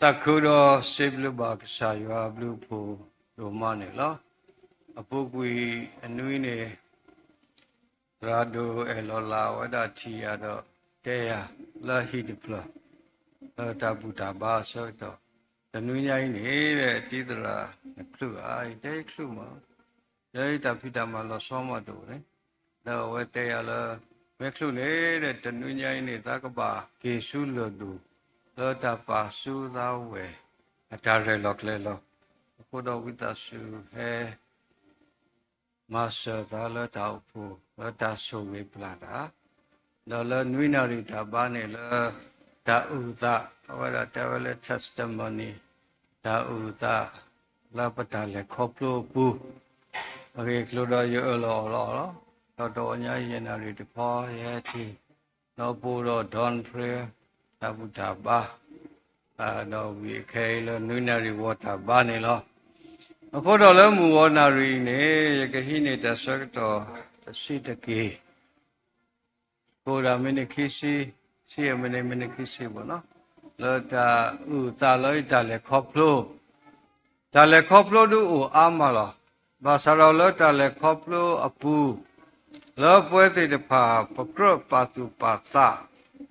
သးခုဒီးစံးဘျုးဘၣ်ကစၢ်ယွၤအဘျုးအဖှိၣ်ဒိၣ်မးန့ၣ်လီၤ. အပူၤကွံာ်အနွံန့ၣ် သရၣ်ဒိၣ်အဲၣ်လီၤလးဝဲဒၣ်ထံၣ်ယၤဒီးတဲယၤ လၢဟံၣ်တဖျၢၣ် လၢတၢ်ဘူၣ်တၢ်ဘါအဆၢကတီၢ်, တနွံညါအံၤန့ၣ် တံၤသရၣ်နချုးဧါ, ယတဲချုးမး, ယတၢ်ဖံးတၢ်မၤလီၤဆီမးတအိၣ်န့ၣ်, ဒီးအဝဲတဲယၤလၢ မ့ၢ်ချုးန့ၣ် တနွံညါအံၤန့ၣ် သးကဘၣ်က့ၤဆူလၢၢ်ဒိၣ် လၢတၢ်ပာ်ဆူသးဝဲ အတၢ်ရဲၣ်လီၤကျဲၤလီၤ. အဃိဒီးဝံသးစူၤဟဲ မၤစၢၤသးလၢတၢ်အိၣ်ဖှိၣ် လၢတၢ်ဆိၣ်ဂ့ၤပျၢ်တၢ်, ဒီးလၢနွံနၣ်ရံၣ်တၢ်ဘါန့ၣ်လၢ တၢ်အုၣ်သး, အဝဲဒၣ်တဲဝဲလၢ testimony, တၢ်အုၣ်သး လၢပတၢ်လဲၤခီဖျိအပူၤ, အဂ့ၢ်အကျိၤဒီးယအၢၣ်လီၤအီလီၤလီၤ, ဒီးတဂီၤညါယဲၢ်နၣ်ရံၣ်တခီ ယဟဲထံၣ် ဒီးပအိၣ်ဒီး dawn prayer, တၢ်ဘူၣ်တၢ်ဘါ, ဒီးဝံၤအခဲအံၤလၢနွံနၣ်ရံၣ်ဝီတၢ်ဘါန့ၣ်လီၤ. အဃိဒီးလၢမုၢ်ဝီနၣ်ရံၣ်အံၤန့ၣ် ယကဟံးန့ၢ်တၢ်ဆၢကတီၢ်တဆံးတက့ၢ်, ကိၣ်ဒၣ်မံးနံးခံဆံ, ဆံအမံးနံး မံးနံးခံဆံဘၣ်နီၤ, လၢတၢ်အုၣ်သးလၢတၢ်လဲၤခီဖျိ တၢ်လဲၤခီဖျိဒုးအိၣ်အါမးလီၤ. ဘၣ်ဆၣ်ဒီးလၢတၢ်လဲၤခီဖျိအပူၤ, လၢပဝဲသ့ၣ်တဖၣ် ပကြၢးပာ်သူၣ်ပာ်သး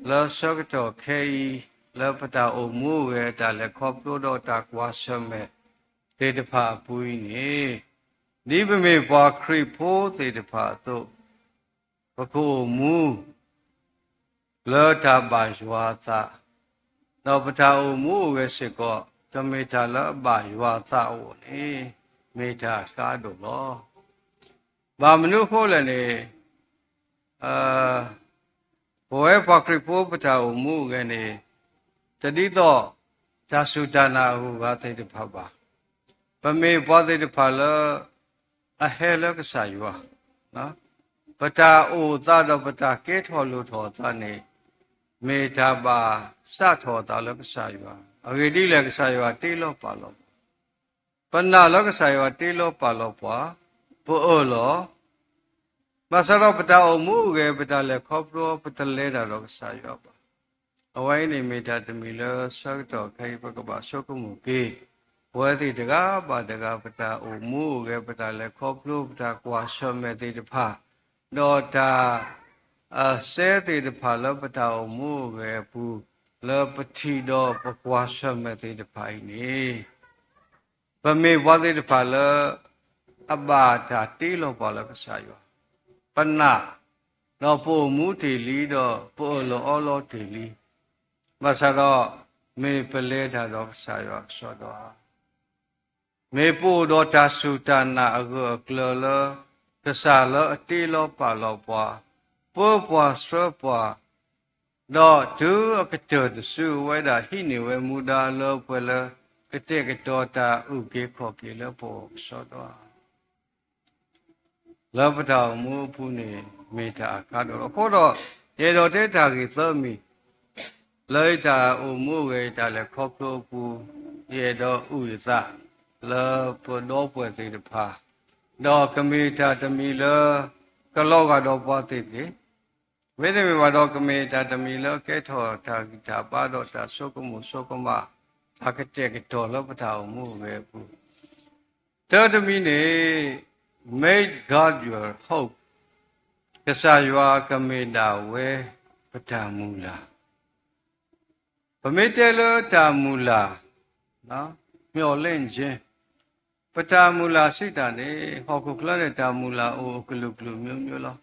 လၢဆၢကတီၢ်ခဲအံၤ လၢပတၢ်အိၣ်မူအိၣ်ဂဲၤ တၢ်လဲၤခီဖျိဒီးတၢ်ကွၢ်ဆၢၣ်မဲာ်သ့ၣ်တဖၣ်အပူၤအံၤန့ၣ်, ဒ်ပမ့ၢ်ပှၤခရံာ်ဖိသ့ၣ်တဖၣ်အသိး ပကအိၣ်မူ လၢတၢ်ဘၣ်ယွၤအသး, ဒီးပတၢ်အိၣ်မူအိၣ်ဂဲၤစ့ၢ်ကီး တမ့ၢ်တၢ်လၢအဘၣ်ယွၤအသးအဂီၢ်န့ၣ် မ့ၢ်တၢ်အကါဒိၣ်လီၤ. ဘၣ်မနုၤအဃိလဲၣ်န့ၣ်, ပဝဲပှၤခရံာ်ဖိပတၢ်အိၣ်မူအိၣ်ဂဲၤန့ၣ် တဒ်သိး တၢ်စူၢ်တၢ်နာ်အဂုၤအဂၤသ့ၣ်တဖၣ်ဘၣ်. ပမ့ၢ်ပှၤသ့ၣ်တဖၣ်လၢ အဟဲလၢကစၢ်ယွၤ, ပတၢ်အိၣ်သးဒီးပတၢ်ကဲထီၣ်လိၣ်ထီၣ်အသးန့ၣ် မ့ၢ်တၢ်ဘၣ်စးထီၣ်အသးလၢကစၢ်ယွၤ, အဂ့ၢ်ဒ်လဲၣ် ကစၢ်ယွၤတ့လီၤပာ်လီၤပှၤ, ပနာ်လၢကစၢ်ယွၤတ့လီၤပာ်လီၤပှၤ, ပအၢၣ်လီၤ ဘၣ်ဆၣ်ဒီးပတၢ်အိၣ်မူအိၣ်ဂဲၤ ပတၢ်လဲၤခီဖျိ ပတလဲၤတၢ်ဒီးကစၢ်ယွၤဘၣ်. အဝဲအံၤန့ၣ်မ့ၢ်တၢ်တမံၤလၢဆၢကတီၢ်ခဲအံၤ ပကဘၣ်ဆိကမိၣ်က့ၤ ပဝဲသ့ၣ်တဂၤဘၣ်တဂၤ ပတၢ်အိၣ်မူအိၣ်ဂဲၤ ပတၢ်လဲၤခီဖျိ ပတၢ်ကွၢ်ဆၢၣ်မဲာ်သ့ၣ်တဖၣ်, ဒီးတၢ် အစဲသ့ၣ်တဖၣ်လၢပတၢ်အိၣ်မူအိၣ်ဂဲၤအပူၤ လၢပထံၣ်ဒီးပကွၢ်ဆၢၣ်မဲာ်သ့ၣ်တဖၣ်အံၤန့ၣ် ပမ့ၢ်ပှၤသ့ၣ်တဖၣ်လၢ အဘၣ်တၢ်တ့လီၤပှၤလၢကစၢ်ယွၤ, ပနာ်, ဒီးပအိၣ်မူတ့ၢ်လံ ဒီးပအၢၣ်လီၤအီလီၤတ့ၢ်လံ, ဘၣ်ဆၣ်ဒီး မ့ၢ်ပလဲၤတၢ်ဒီးကစၢ်ယွၤကစီဒီဧါ, မ့ၢ်ပအိၣ်ဒီးတၢ်စူၢ်တၢ်နာ်အဂၢၢ်အကျၢၤလၢ ကစၢ်လၢအတ့လီၤပာ်လီၤပှၤ, ပၢပှၤဆှၢပှၤ ဒီးတုၤအကတၢၢ်တစု အဝဲဒၣ်ဟံးန့ၢ်ဝဲမူဒါလၢပှဲၤလၢ ကတဲာ်ကတီၤတၢ်အုၣ်က့ၤခီၣ်က့ၤလၢပဂီၢ်ကစီဒီဧါ. လၢပတၢ်အိၣ်မူအပူၤန့ၣ် မ့ၢ်တၢ်အကါဒိၣ်လီၤ. အဃိဒီး ယအဲၣ်ဒိးတဲတၢ်ဂ့ၢ်သၢမံၤ လၢယတၢ်အိၣ်မူအိၣ်ဂဲၤ ယတၢ်လဲၤခီဖျိအပူၤ, ယအဲၣ်ဒိးအုၣ်ယသး လၢပဒီပုၢ်ဝဲၢ်သ့ၣ်တဖၣ်, ဒီးကမ့ၢ်တၢ်တမံၤလၢ ကလီၤဂာ်ဒီးပှၤသ့ၣ်သ့ၣ်, မ့တမ့ၢ်ဘၣ်ဒီး ကမ့ၢ်တၢ်တမံၤလၢကဲထီၣ်တၢ်ဂံၢ်တၢ်ဘါဒီးတၢ်ဆိကမိၣ်ဆိကမး အကတဲာ်ကတီၤလၢပတၢ်အိၣ်မူအိၣ်ဂဲၤအပူၤ, တၢတမံၤန့ၣ် Make God your hope, ကစၢ်ယွၤကမ့ၢ်ဒၣ်ဝဲပတၢ်မုၢ်လၢ်. ပမ့ၢ်တဲလၢတၢ်မုၢ်လၢ်, မျှော်လင့်ခြင်း, ပတၢ်မုၢ်လၢ်စံးတၢ်န့ၣ် ဟီၣ်ခိၣ်ချၢန့ၣ် တၢ်မုၢ်လၢ်အိၣ်အကလုာ်ကလုာ် မျိုးမျိုး လီၤ.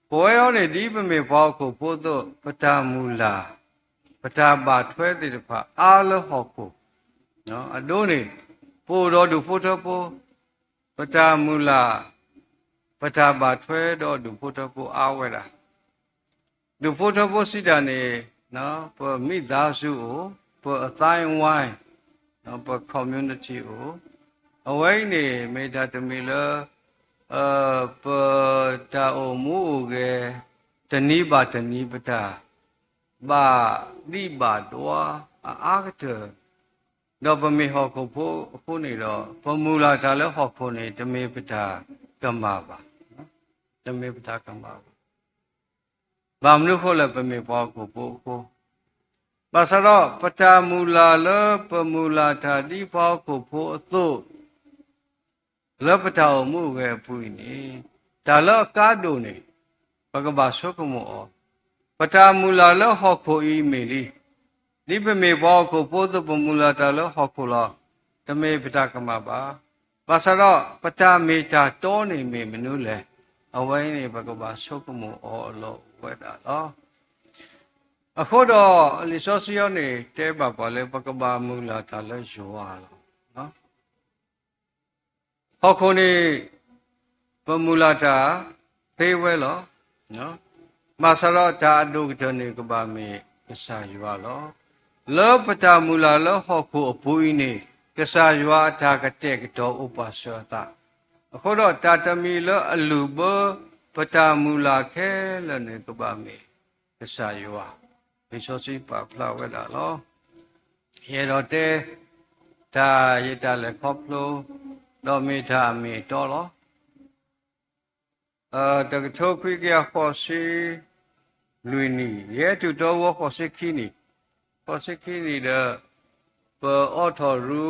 ပဝဲအံၤန့ၣ် ဒ်ပမ့ၢ်ပှၤဟီၣ်ခိၣ်ဖိအသိး ပတၢ်မုၢ်လၢ်, ပတၢ်ဘၣ်ထွဲသ့ၣ်တဖၣ်အါလၢဟီၣ်ခိၣ်, အဒိန့ၣ် ပအိၣ်ဒီးဒူၣ်ဖိထၢဖိ, ပတၢ်မုၢ်လၢ်, ပတၢ်ဘၣ်ထွဲဒီးဒူၣ်ဖိထၢဖိအါဝဲဒၣ် ဒူၣ်ဖိထၢဖိစံးတၢ်န့ၣ်, ပမိသားစုအိၣ်, ပအသိုင်းအဝိုင်း, ပ community အိၣ်, အဝဲအံၤန့ၣ် မ့ၢ်တၢ်တမံၤလၢ ပတၢ်အိၣ်မူအိၣ်ဂဲၤ တနံၤဘၣ်တနံၤ ပတၢ်ဘၣ်ဒံးဘၣ်ဒွါအအါကတၢၢ်, ဒီးပမ့ၢ်ဟီၣ်ခိၣ်ဖိအဃိန့ၣ်ဒီး ပမုၢ်လၢ်တၢ်လၢဟီၣ်ခိၣ်န့ၣ် တမ့ၢ်ပတၢ်ကမၣ်ဘၣ်, တမ့ၢ်ပတၢ်ကမၣ်ဘၣ်. ဘၣ်မနုၤအဃိလဲၣ် ပမ့ၢ်ပှၤဟီၣ်ခိၣ်ဖိအဃိ, ဘၣ်ဆၣ်ဒီး ပတၢ်မုၢ်လၢ်လၢပမုၢ်လၢ်တၢ်ဒ်ပှၤဟီၣ်ခိၣ်ဖိအသိး လၢပတၢ်အိၣ်မူအဂဲၤအပူၤအံၤန့ၣ်, တၢ်လၢအကါဒိၣ်န့ၣ် ပကဘၣ်ဆိကမိၣ်အီၤ, ပတၢ်မုၢ်လၢ်လၢဟီၣ်ခိၣ်အံၤမ့ၢ်လံ. ဒ်ပမ့ၢ်ပှၤဟီၣ်ခိၣ်ဖိအသိး ပမုၢ်လၢ်တၢ်လၢဟီၣ်ခိၣ်လီၤ. တမ့ၢ်ပတၢ်ကမၣ်ဘၣ်. ဘၣ်ဆၣ်ဒီး ပတၢ်မ့ၢ်တၢ်တီန့ၣ်မ့ၢ်မနုၤလဲၣ်. အဝဲအံၤန့ၣ် ပကဘၣ်ဆိကမိၣ်အီၤအလီၢ်အိၣ်ဝဲဒၣ်လီၤ. အဃိဒီး လံာ်စီဆှံအံၤန့ၣ် တဲဘၣ်ပှၤလၢပကဘၣ်မုၢ်လၢ်တၢ်လၢယွၤလီၤ. ဟီၣ်ခိၣ်န့ၣ် ပမုၢ်လၢ်တၢ်သ့ဝဲလီၤ. ဘၣ်ဆၣ်ဒီးတၢ်အဒိၣ်ကတၢၢ်န့ၣ် ကဘၣ်မ့ၢ်ကစၢ်ယွၤလီၤ. လၢပတၢ်မုၢ်လၢ်လၢဟီၣ်ခိၣ်အပူၤအံၤန့ၣ် ကစၢ်ယွၤအတၢ်ကတဲာ်ကတီၤအိၣ်ပာ်စၢၤအသး, အဃိဒီးတၢ်တမံၤလၢအလုၢ်ဘၢပတၢ်မုၢ်လၢ်ခဲလၢာ်န့ၣ် ကဘၣ်မ့ၢ်ကစၢ်ယွၤ, လံာ်စီဆှံပာ်ဖျါဝဲဒၣ်လီၤ. ယအဲၣ်ဒိးတဲ တၢ်ယတၢ်လဲၤခီဖျိ ဒီးမ့ၢ်တၢ်အမ့ၢ်အတီလီၤ. တကထိခွံကယၤဃိးဆံလွံၢ်နံၣ် ယဟဲတုၤတီအူဃိးဆံခံနံၣ်, ဃိးဆံခံနံၣ်ဒီး ပအိးထီၣ်ရူ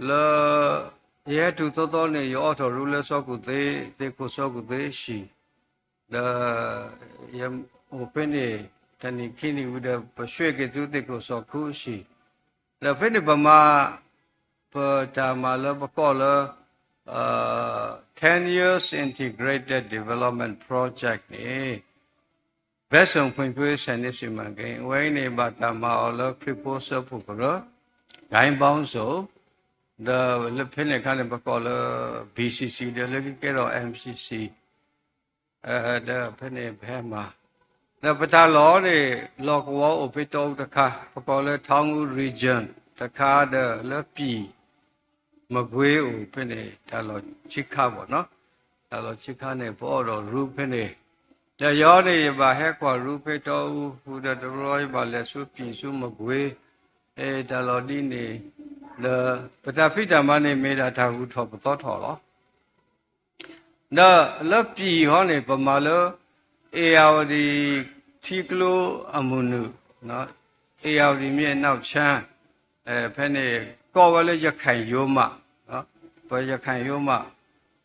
လၢ ယဟဲတုၤသီသီန့ၣ် ယအိးထီၣ်ရူလၢစီၤကူၣ်သ့, သ့ၣ်ခိၣ်စီၤကူၣ်သ့အဟံၣ်, ဒီး ယအိၣ်ဖဲန့ၣ် တနံၣ်ခံနံၣ်ဝံၤဒီး ပရွှ့ၣ်က့ၤဆူသ့ၣ်ခိၣ်စီၤခူအဟံၣ်, ဒီးဖဲန့ၣ်ပမၤ ပတၢ်မၤလၢပကိးလၢ ten years integrated development project န့ၣ် ဘဲစိၣ်ဖံဖုစဲန့ၣ်စံးမၤက့ၤ အဝဲအံၤန့ၣ် ဘၣ်တၢ်မၤအီၤလၢခရံာ်ဖိစၢဖှိၣ်ကရၢ ဂိုဏ်းပေါင်းစုံ, ဒီးလၢဖဲန့ၣ်အခါန့ၣ် ပကိးလၢ ဘံၣ်စံၣ်စံၣ် ဒီးလၢခံကဲထီၣ် အၣ်စံၣ်စံၣ် ဒီးဖဲန့ၣ်ပဟဲမၤ, ဒီးပတၢ်လီၢ်န့ၣ် လီၢ်ကဝီၤအိၣ်ဖဲတီအူတခါ, ပကိးလၢ ထီငူ region တခါဒီးလၢပံၣ် မကွ့ၤအိၣ်ဖဲန့ၣ် တၢ်လီၢ်ဆံခါဘၣ်နီၤ, တၢ်လီၢ်ဆံခါန့ၣ် ပအိးထီၣ်ရူဖဲန့ၣ်, ဒီးယၤန့ၣ် ယဘၣ်ဟဲကွၢ်ရူဖဲတီအူဃုာ်ဒီးတဘျီယဘၣ်လဲၤဆူပံၣ်ဆူမကွ့ၤ, တၢ်လီၢ်ဒ်န့ၣ်, ဒီးပတၢ်ဖံးတၢ်မၤန့ၣ် မ့ၢ်ဒၣ်တၢ်ဂုၤထီၣ်ပသီထီၣ်လီၤ. ဒီးလၢပံၣ်ဟီန့ၣ် ပမၤလၢ အ့ၣ်ယၣ်ဝတံၣ်ထံကျိအမုၢ်နုာ်, အ့ၣ်ယၣ်ဝတံၣ်မျ့ၢ်အနောက်ခြမ်း, ဖဲန့ၣ် ကိးဝဲလၢရခိုင်ရိုးမ, ပရခိုင်ရိုးမ,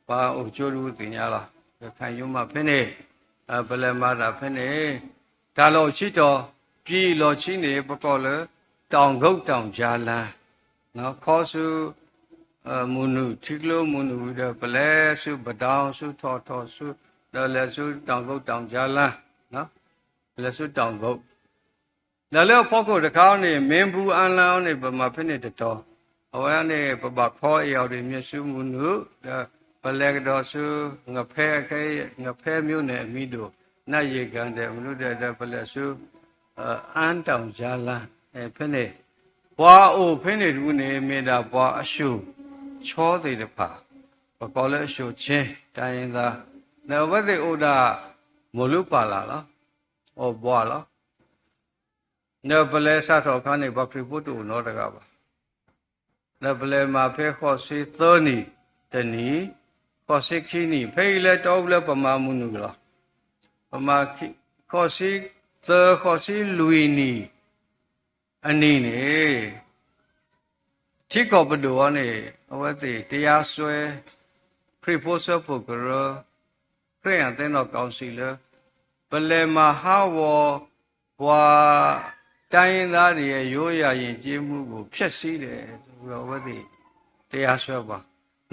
ပှၤအိၣ်ကၠိတဝူသ့ၣ်ညါလီၤ, ရခိုင်ရိုးမဖဲန့ၣ်, ပလဲၤမၤတၢ်ဖဲန့ၣ်, တၢ်လီၢ်အိၣ်ဆံတီၤ, ပံၣ်လီၢ်ဆံန့ၣ် ပကိးလၢ တောင်ကုတ် တောင်ကြားလမ်း, ခီဆူ မုၢ်နုာ် ထံကျိမုၢ်နုာ်ဝံၤဒီး ပလဲၤဆူ ပဒိၣ် ဆူထီၣ်ထီၣ်ဆူ, ဒီးလဲၤဆူ တောင်ကုတ် တောင်ကြားလမ်း, လဲၤဆူ တောင်ကုတ်, ဒီးလၢအဖီခိၣ်တခါန့ၣ် မင်းဘူးအလမ်းန့ၣ် ပမၤဖဲန့ၣ်တတီၤ, အဝဲန့ၣ် ပဘၣ်ခီအ့ၣ်ယၣ်ဝတံၣ်မျ့ၢ်ဆူမုၢ်နုာ်, ဒီးပလဲၤကဒီးဆူ ငဖဲ, ငဖဲမြို့နယ်အမည်ဒိၣ် နၢ်ယ့ၣ်ကၣ်ဒဲး မနုၤဒဲးဒီး ပလဲၤဆူ အၣ် တောင်ကြားလမ်း, ဖဲန့ၣ် ပှၤအိၣ်ဖဲန့ၣ်တဝူန့ၣ် မ့ၢ်ဒၣ်ပှၤအၡိၣ်ချီသ့ၣ်တဖၣ်, ပကိးလၢအၡိၣ်ချီ တိုင်းရင်းသား, ဒီးအဝဲသ့ၣ်အိၣ်ဒၣ် မိၢ်လုၢ်ပၢ်လၢ်လီၤ, အိၣ်ဘှီလီၤ. ဒီးပလဲၤစးထီၣ်အခါန့ၣ် ပှၤခရံာ်ဖိတအိၣ်နီတဂၤဘၣ်. ဒီးပလဲၤမၤဖဲဃိးဆံသၢနံၣ်တနံၣ်, ဃိးဆံခံနံၣ်, ဖဲအံၤလၢတီအူလၢပမၤမုၢ်နုာ်လီၤ. ပမၤ ဃိးဆံသၢ, ဃိးဆံလွံၢ်နံၣ်အနံၤန့ၣ် ထံကီၢ်ပဒိၣ်အံၤန့ၣ် အဝဲသ့ၣ်တရားစွဲ ခရံာ်ဖိစၢဖှိၣ်ကရၢ ခရစ်ယာန်သင်းတော်ကောင်စီ လၢ ပလဲၤမၤဟးဂီၤ ပှၤ တိုင်းရင်းသားတွေရဲ့ ရိုးရာယဉ်ကျေးမှုကို ဖျက်ဆီးတယ်ဆိုပြီးတော့ အဝဲသ့ၣ် တရားစွဲပှၤ,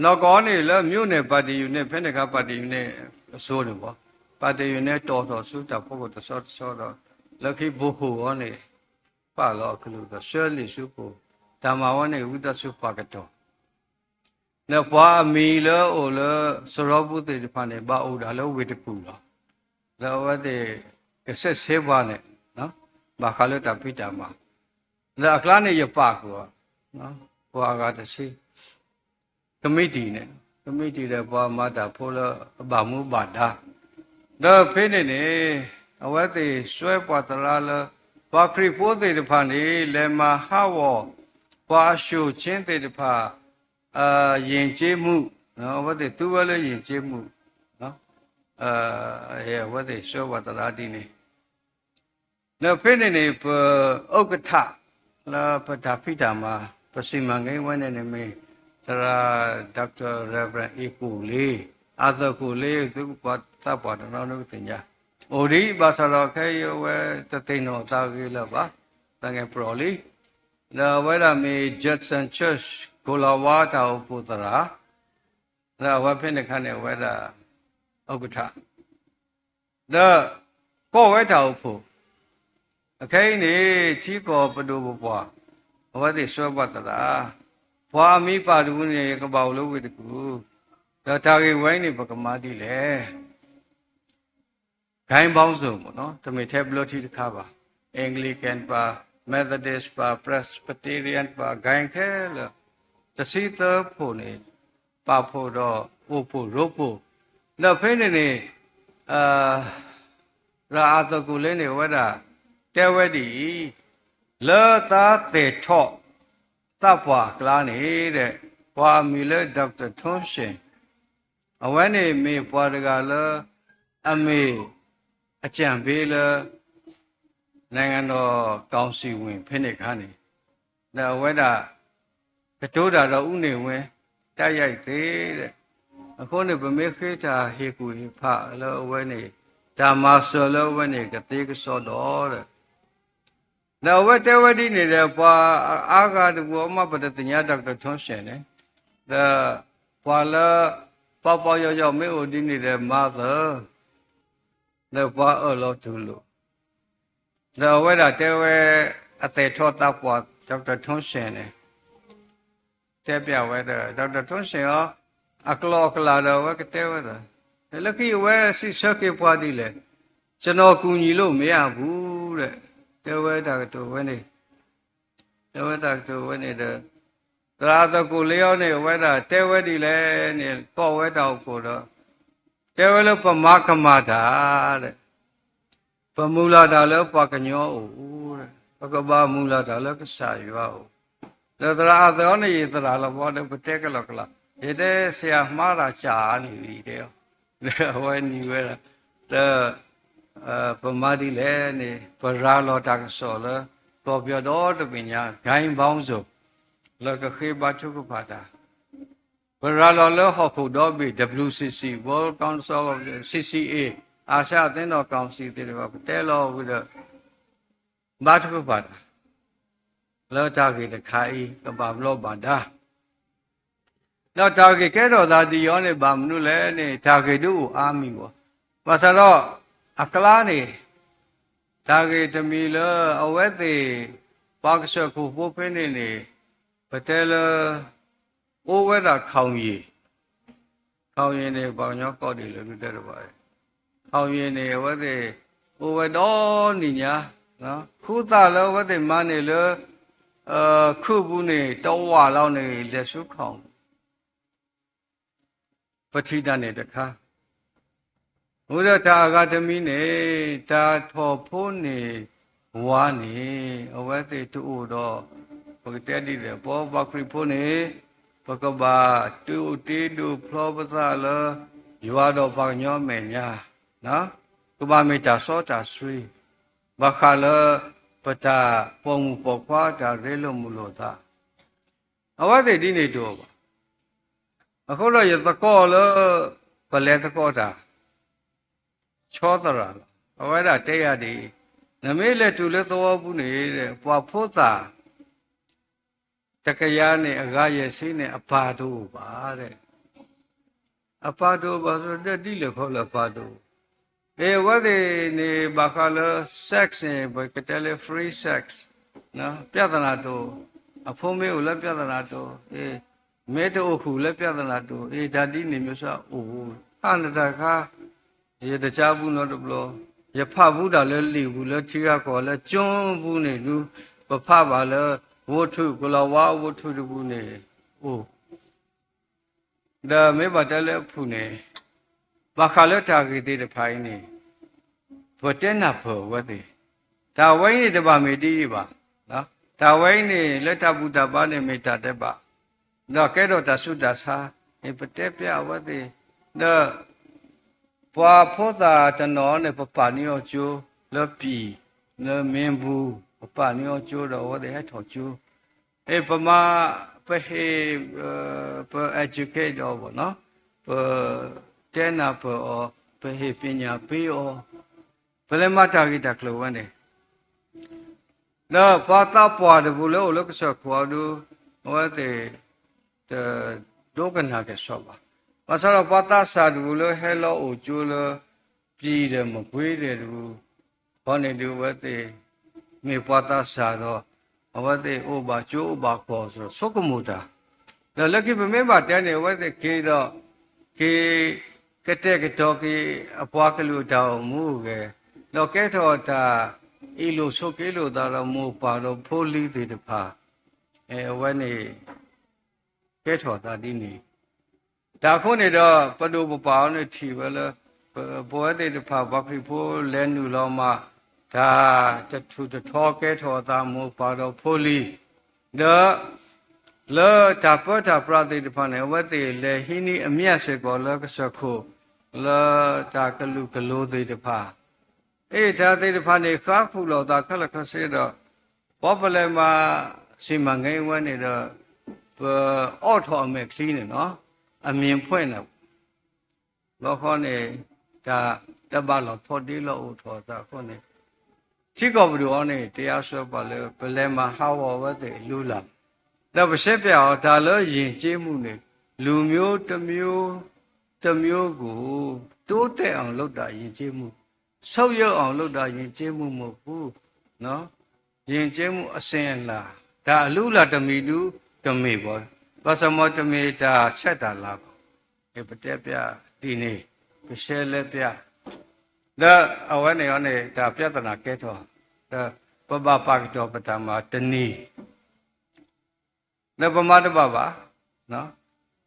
နီၢ်ကီၢ်န့ၣ်လၢ မြို့နယ်ပါတီယူၤန့ၣ် ဖဲန့ၣ်အခါ ပါတီယူၤန့ၣ် အစိၤန့ၣ်ဘၣ်, ပါတီယူၤန့ၣ် တီၣ်ထီၣ်ဆူတၢ်ဖီခိၣ်တဆီတဆီဒီး လၢခံဘိခိၣ်အံၤန့ၣ် ပာ်လီၤအကလုၢ်ဒီး ဆှၢလံာ်ဆူခိၣ်, တၢ်မၤဝဲန့ၣ် ဝံသးစူၤပာ်ကတီၢ် ဒီးပှၤအမံၤလၢအိၣ်လၢစရီပူၤသ့ၣ်တဖၣ်န့ၣ် ဘၣ်အိၣ်ဒၣ်လၢဝ့ၢ်တကူၣ်လီၤ. ဒီးအဝဲသ့ၣ်ကစဲးဆဲးပှၤန့ၣ် ဘၣ်ဃးလၢတၢ်ဖံးတၢ်မၤ, ဒီးအကျါန့ၣ်ယပာ်ဃုာ်အီၤ ပှၤအဂၤတဆံ ကမံးတံာ်န့ၣ်, ကမံးတံာ်ဒီးပှၤမၤတၢ်ဖိလၢအဘၣ်မူဘၣ်ဒါ, ဒီးဖဲန့ၣ်န့ၣ် အဝဲသ့ၣ်စွဲပှၤသရၣ်လၢ ပှၤခရံာ်ဖိသ့ၣ်တဖၣ်န့ၣ် လဲၤမၤဟးဂီၤ ပှၤအၡိၣ်ချ့သ့ၣ်တဖၣ် ယဉ်ကျေးမှု, အဝဲသ့ၣ်သူဝဲလၢယဉ်ကျေးမှု, အဝဲသ့ၣ်စွဲပှၤသရၣ်ဒ်န့ၣ်, ဒီးဖဲန့ၣ်န့ၣ် ပဥက္ကဋ္ဌ လၢပတၢ်ဖံးတၢ်မၤ ပစီမံကိန်းဝဲန့ၣ်န့ၣ်မ့ၢ် သရၣ် Doctor Reverend အ့ၣ်ကူၣ်လ့, အၢသကူၣ်လ့ သုကပှၤသးပှၢ်တနီၤနီၤကသ့ၣ်ညါ အိၣ်ဒံး ဘၣ်ဆၣ်ဒီးခဲအံၤအဝဲတသ့ၣ်နီၣ်သးဂ့ၤလၢၤဘၣ်, သးငဲၢ်ပျီၢ်လံ. ဒီးအဝဲဒၣ်မ့ၢ် Judson Church ကိၤလၤဝါတၢ်အိၣ်ဖှိၣ်သရၣ်, ဒီးအဝဲဖဲန့ၣ်အခါန့ၣ် အဝဲဒၣ် ဥက္ကဋ္ဌ ဒီး ကီၢ်ဝဲတၢ်အိၣ်ဖှိၣ် အခဲအံၤန့ၣ် ထံကီၢ်ပဒိၣ်ပပှၢ် အဝဲသ့ၣ်ဆှၢပှၤသရၣ်, ပှၤအမံၤပာ်တပူၤန့ၣ် ကဘၣ်အိၣ်လၢဝ့ၢ်တကူၣ်, ဒီးတၢ်ဂ့ၢ်ဝဲအံၤန့ၣ် ပကမၤဒ်လဲၣ် ဂိုဏ်းပေါင်းစုံ တမ့ၢ်ထဲဘျၢထံတခါဘၣ်, Anglican ဘၣ်, Methodist ဘၣ်, Presbyterian ဘၣ်, ဂိုဏ်းခဲလၢာ် တဆံသၢဖှိၣ်န့ၣ် ပာ်ဖှိၣ်ဒီးအိၣ်ဖှိၣ်ရိဖှိၣ်, ဒီးဖဲန့ၣ်န့ၣ် သရၣ်အၢသကူၣ်လ့န့ၣ် အဝဲဒၣ် တဲဝဲဒ်အံၤ, လၢသးသဲၣ်ထီၣ်သးပှၢ်အကျါန့ၣ်ဒီး ပှၤအမံၤလၢ Doctor Thompson အဝဲန့ၣ်မ့ၢ်ပှၤတဂၤလၢ အမ့ၢ် အကြံပေးလၢ နိုင်ငံတော်ကောင်စီဝင် ဖဲန့ၣ်အခါန့ၣ်, ဒီးအဝဲဒၣ် ကတိၤတၢ်ဒီး ဦးနေဝင်း တိုက်ရိုက်သ့ဒီး, အဃိန့ၣ် ပမ့ၢ်ဃ့တၢ်ဟ့ၣ်ကူၣ်ဟ့ၣ်ဖးလၢအဝဲန့ၣ်, တၢ်မၤစၢၤလၢအဝဲန့ၣ် ကသ့ကစီဒီးဒီး ဒီးအဝဲတဲဝဲဒ်န့ၣ်ဒီး ပှၤအါဂၤတပူၤအီၤမး ပတသ့ၣ်ညါ Doctor Thompson န့ၣ်, ဒီးပှၤလၢ ပီပီယီယီမ့ၢ်အိၣ်ဒ်န့ၣ်ဒီး မၤသၢ, ဒီးပှၤအၢၣ်လီၤတူၢ်လိာ်, ဒီးအဝဲဒၣ်တဲဝဲ အသဲၣ်ထီၣ်သးပှၢ် Doctor Thompson န့ၣ် တဲပျးဝဲဒီး Doctor Thompson အီၤ အကျိၤအကျဲဒီး အဝဲကတဲဝဲဒၣ်, လၢခံအဝဲစံးဆၢက့ၤပှၤဒ်လဲၣ်, ကျွန်တော်ကူညီလို့မရဘူး ဒီး တဲဝဲတၢ်ကတိၤဝဲန့ၣ်, တဲဝဲတၢ်ကတိၤဝဲန့ၣ်ဒီး သရၣ်အၢသကူၣ်လ့အီၤန့ၣ် အဝဲဒၣ်တဲဝဲဒ်လဲၣ်န့ၣ် ကီၢ်ဝဲတၢ်အိၣ်ဖှိၣ်ဒီး တဲဝဲလၢပမၤကမၣ်တၢ်ဒီး ပမုၢ်လၢ်တၢ်လၢပှၤကညီအအိၣ်, ပကဘၣ်မုၢ်လၢ်တၢ်လၢကစၢ်ယွၤအအိၣ်, ဒီးသရၣ်အၢသၢအီၤန့ၣ် ယသရၣ်လီၤဘီဒီး ပတဲကလီကလီ, ယတဲဆရာမှားတာကြာနေပြီ တဲအီၤ, ဒီးအဝဲနံၤဝဲဒၣ်, ဒီး ပမၤဒ်လဲၣ်န့ၣ် ပရၤလီၤတၢ်ကစီၣ်လၢ ကီၢ်ပယီၤဒီတဘ့ၣ်ညါ ဂိုဏ်းပေါင်းစုံ လၢကဃ့ဘါထုကဖၣ်တၢ် ပရၤလီၤလၢဟီၣ်ခိၣ်ဒီဘ့ၣ် W C C, World Council of C C A, အာရှအသင်းတော်ကောင်စီ သ့ၣ်တဖၣ် ပတဲလီၤဝံၤဒီး ဘါထုကဖၣ်တၢ် လၢတၢ်ဂ့ၢ်တခါအံၤ ကဘၣ်ဘျီဘၣ်ဒါ ဒီးတၢ်ဂ့ၢ်ကဲထီၣ်သးဒ်အံၤန့ၣ် ဘၣ်မနုၤလဲၣ်န့ၣ် တၢ်ဂ့ၢ်ဒုးအိၣ်အါမံၤဘၣ်. ဘၣ်ဆၣ်ဒီး အကျါန့ၣ် တၢ်ဂ့ၢ်တမံၤလၢအဝဲသ့ၣ် ပှၤကစၢၢ်ခိၣ်ဖိဖဲန့ၣ်န့ၣ် ပတဲလၢ အိၣ်ဝဲဒၣ် ခေါင်ရေ, ခေါင်ရေ န့ၣ် ပှၤကညီကိးဒံးလၢဒုးတဲတဘၣ်, ခေါင်ရေ န့ၣ် အဝဲသ့ၣ် အိၣ်ဝဲဒီနံၣ်ညါ, ခူသူၣ်လၢအဝဲသ့ၣ်မၤန့ၣ်လၢ ခုၣ်ပူၤန့ၣ် တဝာ်လီၤန့ၣ် လဲၤဆူ ခေါင်ရေ ပထံၣ်တၢ်န့ၣ်တခါ, အိၣ်ဒီးတၢ်အဂၤတမံၤန့ၣ် တၢ်ထီၣ်ဖိန့ၢ်ဝါန့ၣ် အဝဲသ့ၣ်တအိၣ်ဒီး ပကတဲဒ်လဲၣ် ပပှၤခရံာ်ဖိန့ၣ် ပကဘၣ်ဒုးအိၣ်တ့ဒုးဖျီပသးလၢ ယွၤဒီးပှၤကညီအမဲာ်ညါ, ကဘၣ်မ့ၢ်တၢ်စီတၢ်ဆှံ, ဘၣ်ဃးလၢ ပတၢ်ပိာ်မုၣ်ပိာ်ခွါတၢ်ရ့လိာ်မုာ်လိာ်သး အဝဲသ့ၣ်ဒ်န့ၣ်တအိၣ်ဘၣ်. အဃိဒီးယသကိးလၢ ပလဲၤသကိးတၢ် ဆီသရၣ်လီၤ. အဝဲဒၣ်တဲယၤဒ်အံၤ, နမ့ၢ်လဲၤတုၤလၢသဝီပူၤန့ၣ် ပှၤဖိသၣ် တကယၤန့ၣ် အဂၤယဲၢ်ဆံန့ၣ် အပၢ်တအိၣ်ဘၣ် တဲ အပၢ်တအိၣ်ဘၣ်ဒီး ဒ်လဲၣ်ခီလၢအပၢ်တအိၣ်, အဝဲသ့ၣ်န့ၣ် ဘၣ်ဃးလၢ sex န့ၣ် ပကတဲလၢ free sex, ပြဿနာတအိၣ်, အဖိမ့ၢ်အိၣ်လၢ ပြဿနာတအိၣ်, မ့ၢ်တအိၣ်ဃုာ်လၢ ပြဿနာတအိၣ်, အ့ တၢ်ဒ်န့ၣ်မ့ၢ်စ့ၢ်အိၣ်, ဖးနတၢ်ခါ ယတကါပူၤနီတဘျီ, ယဖးဘူးတၢ်လၢလံာ်ပူၤ လၢထံဂၤကီၢ်လၢကၠိပူၤန့ၣ်ဒုး, ပဖးဘၣ်လၢ ဝတ္ထု ကိၤလၤဝါ ဝတ္ထု တပူၤန့ၣ်အိၣ်, ဒီးမ့ၢ်ဘၣ်တဲလၢအဖုၣ်န့ၣ်, ဘၣ်ဃးလၢတၢ်ဂ့ၢ်သ့ၣ်တဖၣ်အံၤန့ၣ်, ပတဲနၢ်ပၢၢ်အဝဲသ့ၣ်, တၢ်ဝဲအံၤန့ၣ်တဘၣ်မ့ၢ်ဒ်အံၤဘၣ်, တၢ်ဝဲအံၤန့ၣ် လၢတၢ်ဘူၣ်တၢ်ဘါန့ၣ် မ့ၢ်တၢ်ဒဲးဘး, ဒီးကဲထီၣ်တၢ်ဆူးတၢ်ဆါန့ၣ် ပတဲပျးအဝဲသ့ၣ်, ဒီး ပှၤဖိသၣ်တနီၤန့ၣ် ပပာ်န့ၢ်အီၤကၠိလၢပံၤ, လၢမ့ၢ်ပူၤ ပပာ်န့ၢ်အီၤကၠိဒီး အဝဲသ့ၣ်ဟဲထီၣ်ကၠိ, အ့ၣ် ပမၤ ပဟ့ၣ် ပ educate အီၤဘၣ်နီၤ, ပတဲနၢ်ပၢၢ်အီၤ, ပဟ့ၣ်ပညၣ်ပ့ၤအီၤ, ပလဲၤမၤတၢ်ဂ့ၢ်တၢ်ကျိၤဝဲန့ၣ် ဒီးပှၤသးပှၢ်တပူၤလၢအိၣ်လၢကစၢၢ်ခိၣ်အဒူ, အဝဲသ့ၣ် တဒိကနၣ်က့ၤစီၤဘၣ်. ဘၣ်ဆၣ်ဒီးပှၤသးစၢ်တပူၤလၢဟဲလီၤအိၣ်ကၠိလၢ ပံၤဒီးမကွ့ၤဒီးတပူၤဃီန့ၣ်ဒုး အဝဲသ့ၣ်မ့ၢ်ပှၤသးစၢ်ဒီး အဝဲသ့ၣ်အိၣ်ဘၣ်ကၠိအိၣ်ဘၣ်ကီၢ်စ့ၢ်ကီး ဆိကမိၣ်တၢ်, ဒီးလၢခံပမ့ၢ်ဘၣ်တဲန့ၣ် အဝဲသ့ၣ်က့ၤဒီး က့ၤကတဲာ်ကတီၤက့ၤအပှၤကလုာ်အတၢ်အိၣ်မူအဂ့ၢ်, ဒီးကဲထီၣ်တၢ်အ့ၣ်လိာ်ဆိးက့လိာ်သးဒီးမိၢ်ပၢ်ဒီးဖိလံၤသ့ၣ်တဖၣ်, အဝဲန့ၣ် ကဲထီၣ်သးဒ်န့ၣ် တၢ်အဃိန့ၣ်ဒီး ပဒိၣ်ပပှၢ်အီၤန့ၣ်ထံၣ်ဝဲလၢ ပဝဲသ့ၣ်တဖၣ်ပှၤခရံာ်ဖိလဲၤနုာ်လီၤမၤ တၢ်တထူၣ်တထီကဲထီၣ်အသးမိၢ်ပၢ်ဒီးဖိလံၤ, ဒီး လၢတၢ်ပၢတၢ်ပြးသ့ၣ်တဖၣ်န့ၣ် အဝဲသ့ၣ်လဲၤဟံးန့ၢ်အမျၢ်စ့ၢ်ကီးလၢကစၢၢ်ခိၣ် လၢတၢ်ကလုာ်ကလိၤသ့ၣ်တဖၣ် အ့ၣ် တၢ်သ့ၣ်တဖၣ်န့ၣ် ဃါဃုာ်လိာ်သးခဲလၢာ်ခဲဆ့ဒီး ပှၤပလဲၤမၤ စံးမၤငဲဝဲန့ၣ်ဒီး ပအိးထီၣ်အမဲာ်ချံန့ၣ်နီၤ အမြင်ဖွင့်န့ၣ် ဘျီဃီန့ၣ် တၢ်တဘၣ်လီၢ်ဖိးဒ့လီၤအိၣ်ထီၣ်အသးအဃိန့ၣ် ထံကီၢ်ပဒိၣ်အီၤန့ၣ် တရားစွဲပှၤလၢ ပလဲၤမၤဟးဂီၤအဝဲသ့ၣ်အလုၢ်အလၢ်, ဒီးပရှင်းပြအီၤ တၢ်လၢယဉ်ကျေးမှုန့ၣ် လူမျိုးတစ်မျိုးကို တိုးတက်အောင်လုပ်တာ ယဉ်ကျေးမှု, ဆုတ်ယုတ်အောင်လုပ်တာ ယဉ်ကျေးမှုမဟုတ်ဘူး, ယဉ်ကျေးမှုအစဉ်အလာ, တၢ်အလုၢ်အလၢ်တမံၤဒုတမ့ၢ်ဘၣ်, ဘၣ်ဆၣ်မ်တမ့ၢ်တၢ်ဆဲးတၢ်လၤဘၣ်, ပတဲပျးဒ်န့ၣ်, ပရှဲလဲပျး, ဒီးအဝဲန့ၣ်အီၤန့ၣ် တၢ်ပြဿနာကဲထီၣ်, ဒီးပဘၣ်ပာ်ကတီၢ်ပတၢ်မၤတနံၤ ဒီးပမၤတဘၣ်ဘၣ်,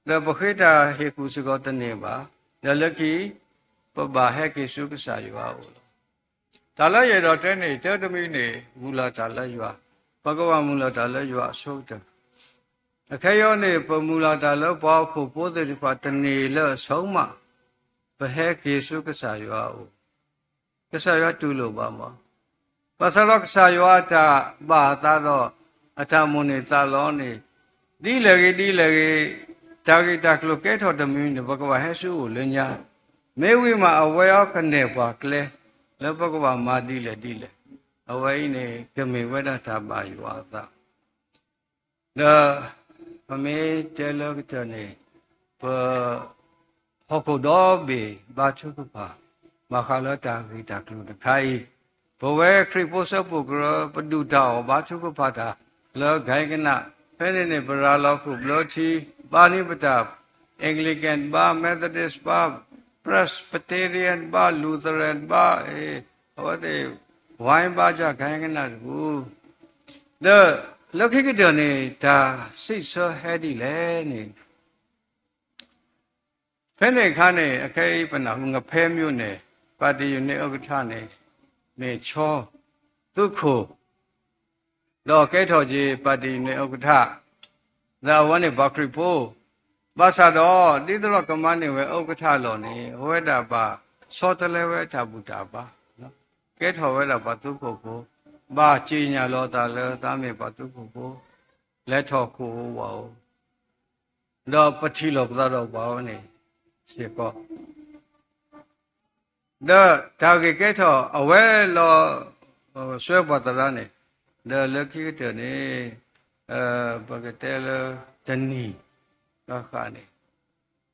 ဒီးပဃ့တၢ်ဟ့ၣ်ကူၣ်စ့ၢ်ကီးတန့ၢ်ဘၣ်, ဒီးလၢခံ ပဘၣ်ဟဲက့ၤဆူကစၢ်ယွၤအအိၣ်လီၤ. တၢ်လၢယအဲၣ်ဒိးတဲန့ၣ် တၢ်တမံၤန့ၣ် မုၢ်လၢ်တၢ်လၢယွၤ, ပကဘၣ်မုၢ်လၢ်တၢ်လၢယွၤအဆိကတၢၢ်, အခဲအံၤန့ၣ် ပမုၢ်လၢ်တၢ်လၢပှၤဟီၣ်ခိၣ်ဖိသ့ၣ်တဖၣ်တန့ၢ်လၢအဆိကတၢၢ်, ပဟဲက့ၤဆူကစၢ်ယွၤအအိၣ် ကစၢ်ယွၤတူၢ်လိာ်ဘၣ်မး, ဘၣ်ဆၣ်ဒီးကစၢ်ယွၤအတၢ်ဘၣ်အသးဒီး အတၢ်မိၣ်န့ၢ်သးလီန့ၣ်, ဒ်လဲၣ်ဂ့ၤဒ်လဲၣ်ဂ့ၤ, တၢ်ဂ့ၢ်တၢ်ကျိၤကဲထီၣ်တမံၤန့ၣ် ပကဘၣ်ဟဲဆူအအိၣ်လၢညါ, မ့ၢ်ဝံၤမးအဝဲအီၤကနဲၣ်ပှၤကျဲ လၢပကဘၣ်မၤဒ်လဲၣ်ဒ်လဲၣ်, အဝဲအံၤန့ၣ် ကမ့ၢ်ဝဲဒၣ်တၢ်ဘၣ်ယွၤအသး ဒီးပမ့ၢ်တဲလၢကတၢၢ်န့ၣ်, ပဟီၣ်ခိၣ်ဒီဘ့ၣ်ဘါထုကဖၣ်, ဘၣ်ဃးလၢတၢ်ဂ့ၢ်တၢ်ကျိၤတခါအံၤ, ပဝဲခရံာ်ဖိစၢဖှိၣ်ကရၢ ပဒုၣ်တၢ်အီၣ်ဘါထုကဖၣ်တၢ်လၢကဟဲကနၣ်, ဖဲန့ၣ်န့ၣ် ပရၤလီၤဃုာ်ဘျၢထံ, ဘါန့ၢ်ပတၢ် Anglican ဘါ Methodist ဘါ Presbyterian ဘါ Lutheran ဘါ, အဝဲသ့ၣ် ဝဲဘါယကဟဲကနၣ်တပူၤ ဒီးလၢခံကတၢၢ်န့ၣ် တၢ်စံးဆၢဟဲဒ်လဲၣ်န့ၣ်, ဖဲန့ၣ်အခါန့ၣ် အခဲအံၤပနၢ်ဟူ ငဖဲမြို့နယ် ပါတီ unit ဥက္ကဋ္ဌန့ၣ် မ့ၢ်ဆီသူခိၣ် ဒီးကဲထီၣ်က့ၤ ပါတီ unit ဥက္ကဋ္ဌ, ဒီးအဝဲန့ၣ်ပှၤခရံာ်ဖိ, ဘၣ်ဆၣ်ဒီး ဒ်သိးဒီးကမၤန့ၢ်ဝဲ ဥက္ကဋ္ဌအလီၢ်န့ၣ် အဝဲဒၣ်ဘၣ်ဆီတလဲဝဲတၢ်ဘူၣ်တၢ်ဘါ, ကဲထီၣ်ဝဲဒၣ်ပှၤသူခိၣ်ဖိ, ဘၣ်စံၣ်ညီၣ်လီၤသးလၢသးမ့ၢ်ပှၤသူခိၣ်ဖိ, လဲၤထီၣ်ခိၣ်ဧိၤဝးဧိၤ, ဒီးပထံၣ်လိာ်ပသးဒီးပှၤဝဲန့ၣ်စ့ၢ်ကီး ဒီးတၢ်ဂ့ၢ်ကဲထီၣ် အဝဲလီၤ စွဲပှၤသရၣ်န့ၣ်, ဒီးလၢခံကတၢၢ်န့ၣ် ပကတဲလၢတနံၤဃၣ်ဃၣ်န့ၣ်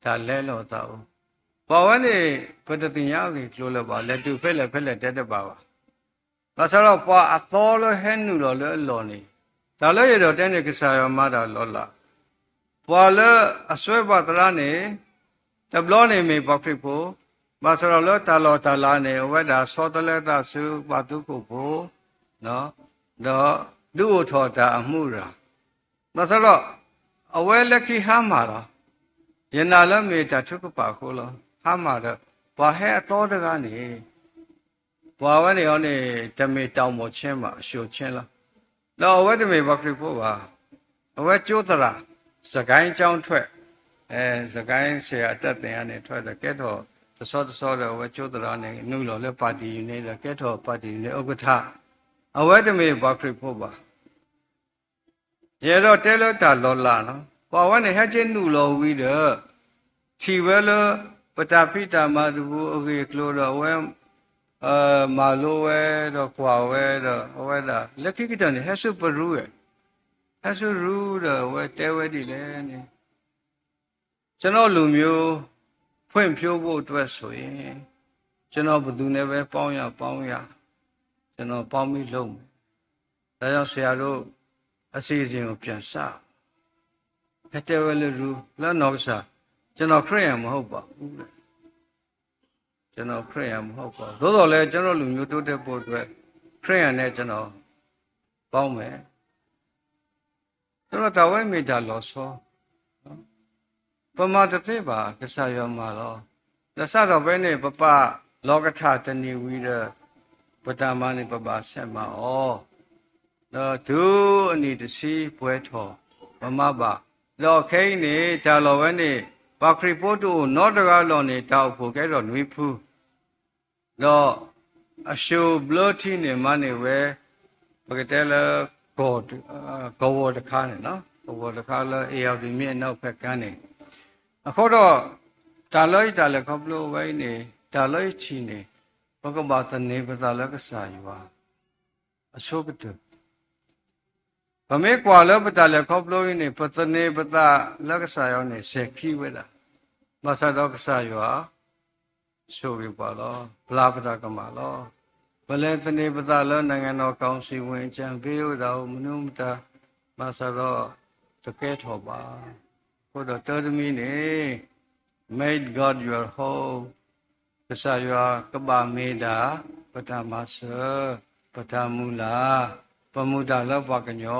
တၢ်လဲလိာ်သးအိၣ်, ပှၤဝဲန့ၣ် ပတသ့ၣ်ညါအဂ့ၢ်အကျိၤလၢၤဘၣ်, လဲၤတုၤဖဲလဲၣ်ဖဲလဲၣ်တဲတဘၣ်ဘၣ်. ဘၣ်ဆၣ်ဒီးပှၤအသီလၢဟဲနုာ်လီၤလၢအလီၢ်န့ၣ်, တၢ်လၢယအဲၣ်ဒိးတဲန့ၣ် ကစၢ်ယွၤမၤတၢ်လီၤလး ပှၤလၢအစွဲပှၤသရၣ်န့ၣ် တဘျီန့ၣ်မ့ၢ်ပှၤခရံာ်ဖိ, ဘၣ်ဆၣ်ဒီးလၢတၢ်လီၢ်တၢ်လၤန့ၣ် အဝဲဒၣ်ဆီတလဲသးဆူပှၤသူခိၣ်ဖိ, ဒီးဒုးအိၣ်ထီၣ်တၢ်အမူအရာ, ဘၣ်ဆၣ်ဒီး အဝဲလၢခံဟါမၢ်လီၤ. ယနာ်လၢမ့ၢ်တၢ်ထုကဖၣ်အဃိလီၤ. ဟါမၢ်ဒီး ပှၤဟဲအသီတဂၤန့ၣ် ပှၤဝဲန့ၣ်အီၤန့ၣ် တမ့ၢ်တၢ်အိၣ်မူဆ့မး အၡိၣ်ဆ့လီၤ. ဒီးအဝဲတမ့ၢ်ပှၤခရံာ်ဖိဘၣ်. အဝဲကၠိသရၣ်, စကဲကၠီထွဲ, စကဲဆံးအတၢ်သ့ၣ်ညါန့ၣ် ထွဲဒီးကဲထီၣ်တဆီတဆီဒီး အဝဲကၠိသရၣ်န့ၣ် နုာ်လီၤလၢပၣ်တံၣ်ယူၤန့ၣ်ဒီး ကဲထီၣ်ပၣ်တံၣ်ယူၤန့ၣ် ဥက္ကဋ္ဌ အဝဲတမ့ၢ်ပှၤခရံာ်ဖိဘၣ်. ယအဲၣ်ဒိးတဲလၢတၢ်လီၤလးလီၤ. ပှၤဝဲန့ၣ်ဟဲက့ၤနုာ်လီၤဝံၤဒီး ထံၣ်ဝဲလၢ ပတၢ်ဖံးတၢ်မၤတပူၤအဂ့ၢ်အကျိၤဒီး အဝဲ မၤလိဝဲဒီးကွၢ်ဝဲဒီး အဝဲဒၣ် လၢခံကတၢၢ်န့ၣ် ဟဲဆူပရူဝဲ, ဟဲဆူရူဒီးအဝဲတဲဝဲဒ်လဲၣ်န့ၣ် ကျွန်တော်လူမျိုး ဖွံ့ဖြိုးဖို့အတွက်ဆိုရင် ကျွန်တော်ဘယ်သူနဲ့ပဲပေါင်းရပေါင်းရ ကျွန်တော်ပေါင်းပြီးလုပ်မယ် ဒါကြောင့်ဆရာတို့အစီအစဉ်ကိုပြန်စ ဟဲတဲဝဲလၢရူ လၢနီၢ်ကစၢ် ကျွန်တော်ခရစ်ယာန်မဟုတ်ပါဘူး ကျွန်တော်ခရစ်ယာန်မဟုတ်ပါဘူး သို့သော်လည်းကျွန်တော်လူမျိုးတိုးတက်ဖို့အတွက် ခရစ်ယာန်နဲ့ကျွန်တော်ပေါင်းမယ် ဒီးတၢ်ဝဲမ့ၢ်တၢ်လီၤဆီ ပမၤတသ့ဘၣ် ကစၢ်ယွၤမၤလီၤ. ဒီးစးထီၣ်ဖဲန့ၣ် ပပာ်လီၤကထၣ်တနံၤဝံၤဒီး ပတၢ်မၤန့ၣ် ပဘၣ်ဆဲးမၤအီၤ, ဒီးတုၤအနံၣ်တဆံပှဲၤထီၣ် ပမၤဘၣ်. ဒီးခဲအံၤန့ၣ် တၢ်လီၢ်ဝဲန့ၣ် ပှၤခရံာ်ဖိတအိၣ်နီတဂၤလီၢ်န့ၣ် တၢ်အိၣ်ဖှိၣ်ကဲထီၣ်နွံဖု ဒီးအၡိၣ်ဘျၢထံန့ၣ် မၤန့ၢ်ဝဲ ပကတဲလၢ ကဝီၤတခါန့ၣ်, ကဝီၤတခါလၢ ဧရာဝတီမြစ်အနောက်ဖက်ကမ်းန့ၣ်, အဃိဒီး တၢ်လၢယတၢ်လဲၤခီဖျိဝဲအံၤန့ၣ် တၢ်လၢယထံၣ်န့ၣ် ပကဘၣ်သန့ၤပသးလၢကစၢ်ယွၤ အဆိကတၢၢ် ပမ့ၢ်ကွၢ်လၢပတၢ်လဲၤခီဖျိအံၤန့ၣ် ပသန့ၤပသးလၢကစၢ်ယွၤန့ၣ် စဲၤခံဝဲဒၣ်, ဘၣ်ဆၣ်ဒီးကစၢ်ယွၤ ဆိၣ်ဂ့ၤပှၤလီၤ, ပျၢ်ပတၢ်ကမၣ်လီၤ. ပလဲၤသန့ၤပသးလၢ နိုင်ငံတော်ကောင်စီဝင် အကြံပေး အိၣ်ဒၣ်အိၣ် မနုၤမတၤ, ဘၣ်ဆၣ်ဒီး တကဲထီၣ်ဘၣ်. အဃိဒီးတၢ်တမံၤန့ၣ် Make God your home, ကစၢ်ယွၤကဘၣ်မ့ၢ်ဒၣ် ပတၢ်မၤစၢၤ, ပတၢ်မုၢ်လၢ်, ပမုၢ်တၢ်လၢပှၤကညီ,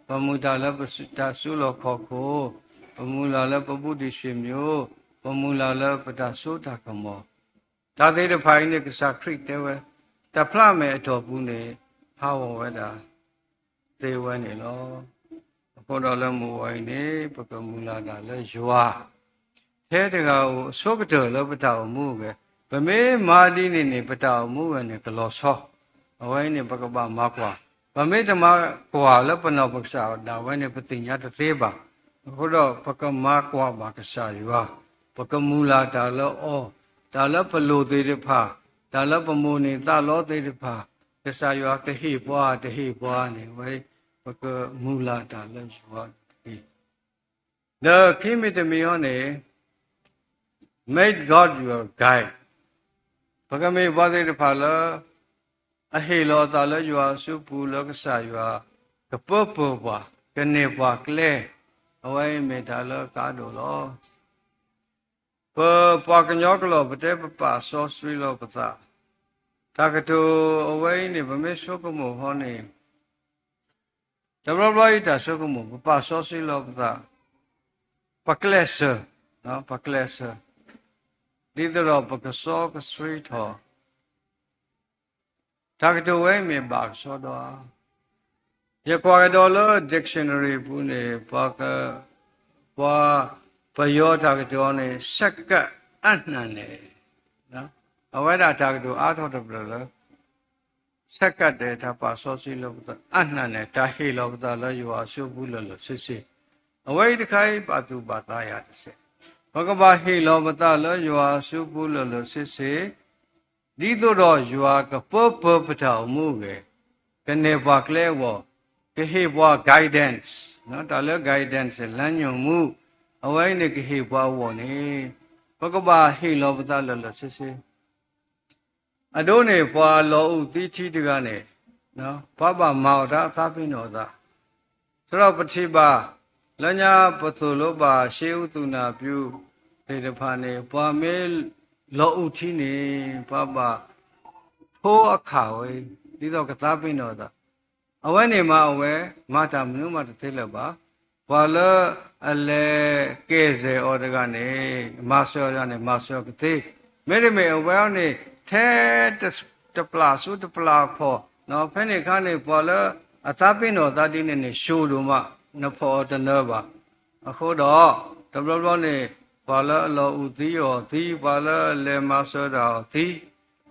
ပမုၢ်တၢ်လၢပတၢ်စုလီၢ်ခီၣ်ခိၣ်, ပမုၢ်လၢ်လၢပဘူးတံၢ်ဆ့ၣ်မံၤ, ပမုၢ်လၢ်လၢပတၢ်စိတၢ်ကမီၤ, တၢ်သ့ၣ်တဖၣ်အံၤန့ၣ် ကစၢ်ခရံာ်တဲဝဲ, တဖျးမဲာ်အတီၢ်ပူၤန့ၣ် ဟးဂီၤဝဲဒၣ် သ့ဝဲန့ၣ်လီၤ. အဃိဒီးလၢမုၢ်ဝဲအံၤန့ၣ် ပကမုၢ်လၢ်တၢ်လၢယွၤ ထဲတဂၤဧိၤ အဆိကတၢၢ်လၢပတၢ်အိၣ်မူအဂီၢ်, ပမ့ၢ်မၤဒ်န့ၣ်န့ၣ် ပတၢ်အိၣ်မူဝဲန့ၣ် ကလီၤဆီ, အဝဲအံၤန့ၣ် ပကဘၣ်မၤကွၢ်, ပမ့ၢ်တမၤကွၢ်လၢပနီၢ်ပကစၢ်ဒၣ်ဝဲန့ၣ် ပသ့ၣ်ညါတသ့ဘၣ်. အဃိဒီးပကမၤကွၢ်ဘၣ်ကစၢ်ယွၤ, ပကမုၢ်လၢ်တၢ်လၢအီၤ, တၢ်လၢပလိၣ်သ့ၣ်တဖၣ်, တၢ်လၢပမိၣ်န့ၢ်သးလီသ့ၣ်တဖၣ်, ကစၢ်ယွၤကဟ့ၣ်ပှၤတဟ့ၣ်ပှၤန့ၣ် အဝဲ ပကမုၢ်လၢ်တၢ်လၢယွၤတက့ၢ်. ဒီးခံမံၤတမံၤအံၤန့ၣ် Make God your guide, ပကမ့ၢ်ပှၤသ့ၣ်တဖၣ်လၢ အဟ့ၣ်လီၤအသးလၢယွၤအစုပူၤလၢကစၢ်ယွၤ ကပၢပၢၤပှၤ, ကန့ၢ်ပှၤကျဲ, အဝဲအံၤမ့ၢ်တၢ်လၢအကါဒိၣ်လီၤ. ပပှၤကညီကလုာ် ပတဲပပာ်စီဆှံလီၤပသး, တၢ်ကတိၤအဝဲအံၤန့ၣ် ပမ့ၢ်ဆိကမိၣ်ဃီန့ၣ် တဘျီဘျီအံၤတၢ်ဆိကမိၣ် ပပာ်စီဆှံလီၤပသး, ပကျဲးစၢး, ပကျဲးစၢး, ဒ်သိးဒီးပကစီကဆှံထီၣ် တၢ်ကတိၤဝဲအံၤမ့ၢ်ဘၣ်ကဆှီဒီးဧါ. ယကွၢ်ကဒီးလၢ dictionary ပူၤန့ၣ် ပှၤ ပယီၤတၢ်ကတိၤအီၤန့ၣ် ဆက်ကပ်အနၢ်န့ၣ်, အဝဲဒၣ်တၢ်ကတိၤအါထီၣ်တဖျၢၣ်လၢ ဆက်ကပ် တဲ တၢ်ပာ်စီဆှံလီၤပသး အနၢ်န့ၣ် တၢ်ဟ့ၣ်လီၤပသးလၢယွၤအစုပူၤလၢာ်လၢာ်ဆ့ဆ့, အဝဲအံၤတခါအံၤ ဘၣ်သူၣ်ဘၣ်သးယၤတစဲး, ပကဘၣ်ဟ့ၣ်လီၤပသးလၢယွၤအစုပူၤလၢာ်လၢာ်ဆ့ဆ့ ဒ်သိးဒီးယွၤကပၢပၢၤပတၢ်အိၣ်မူအဂီၢ်, ကန့ၢ်ပှၤကျဲအဂီၢ်, ကဟ့ၣ်ပှၤ guidance, တၢ်လၢ guidance လမ်းညွှန်မှု, အဝဲအံၤန့ၣ်ကဟ့ၣ်ပှၤအဂီၢ်န့ၣ်, ပကဘၣ်ဟ့ၣ်လီၤပသးလၢာ်လၢာ်ဆ့ဆ့ အဒိန့ၣ် ပှၤလီၤအူးသံထံတဂၤန့ၣ်, ပှၤဘၣ်မၤအီၤတၢ်အသးပ့ၤနီၣ်အသး, သဒီးပထံၣ်ဘၣ် လၢညါပသိၣ်လိဘၣ် ရှေးဦးသုဏ္ဏာပြု သ့ၣ်တဖၣ်န့ၣ် ပှၤမ့ၢ်လီၤအူးထံန့ၣ် ပှၤဘၣ်ထိအခၣ်ဝဲ, ဒ်သိးကသးပ့ၤနီၣ်အသး, အဝဲန့ၣ်မးအဝဲ မၤတၢ်မနုၤမးတသ့လၢၤဘၣ်. ပှၤလၢအလဲၤကဲၣ်စဲၣ်အီၤတဂၤန့ၣ်, မၤစၢၤအီၤတဂၤန့ၣ် မၤစၢၤအီၤကသ့, မ့တမ့ၢ်အဝဲအံၤန့ၣ် ထဲတပျၢ်ဆူတပျၢ်ဖီၣ်, ဖဲန့ၣ်အခါန့ၣ် ပှၤလၢအသးပ့ၤနီၣ်သးဒ်န့ၣ်န့ၣ် ဆှိၣ်ဒိၣ်မး နဖီၣ်အီၤတနၢၤဘၣ်. အဃိဒီး တဘျီဘျီန့ၣ် ပှၤလၢအလီၤအူးသံအီၤသံ, ပှၤလၢအလဲၤမၤစၢၤတၢ်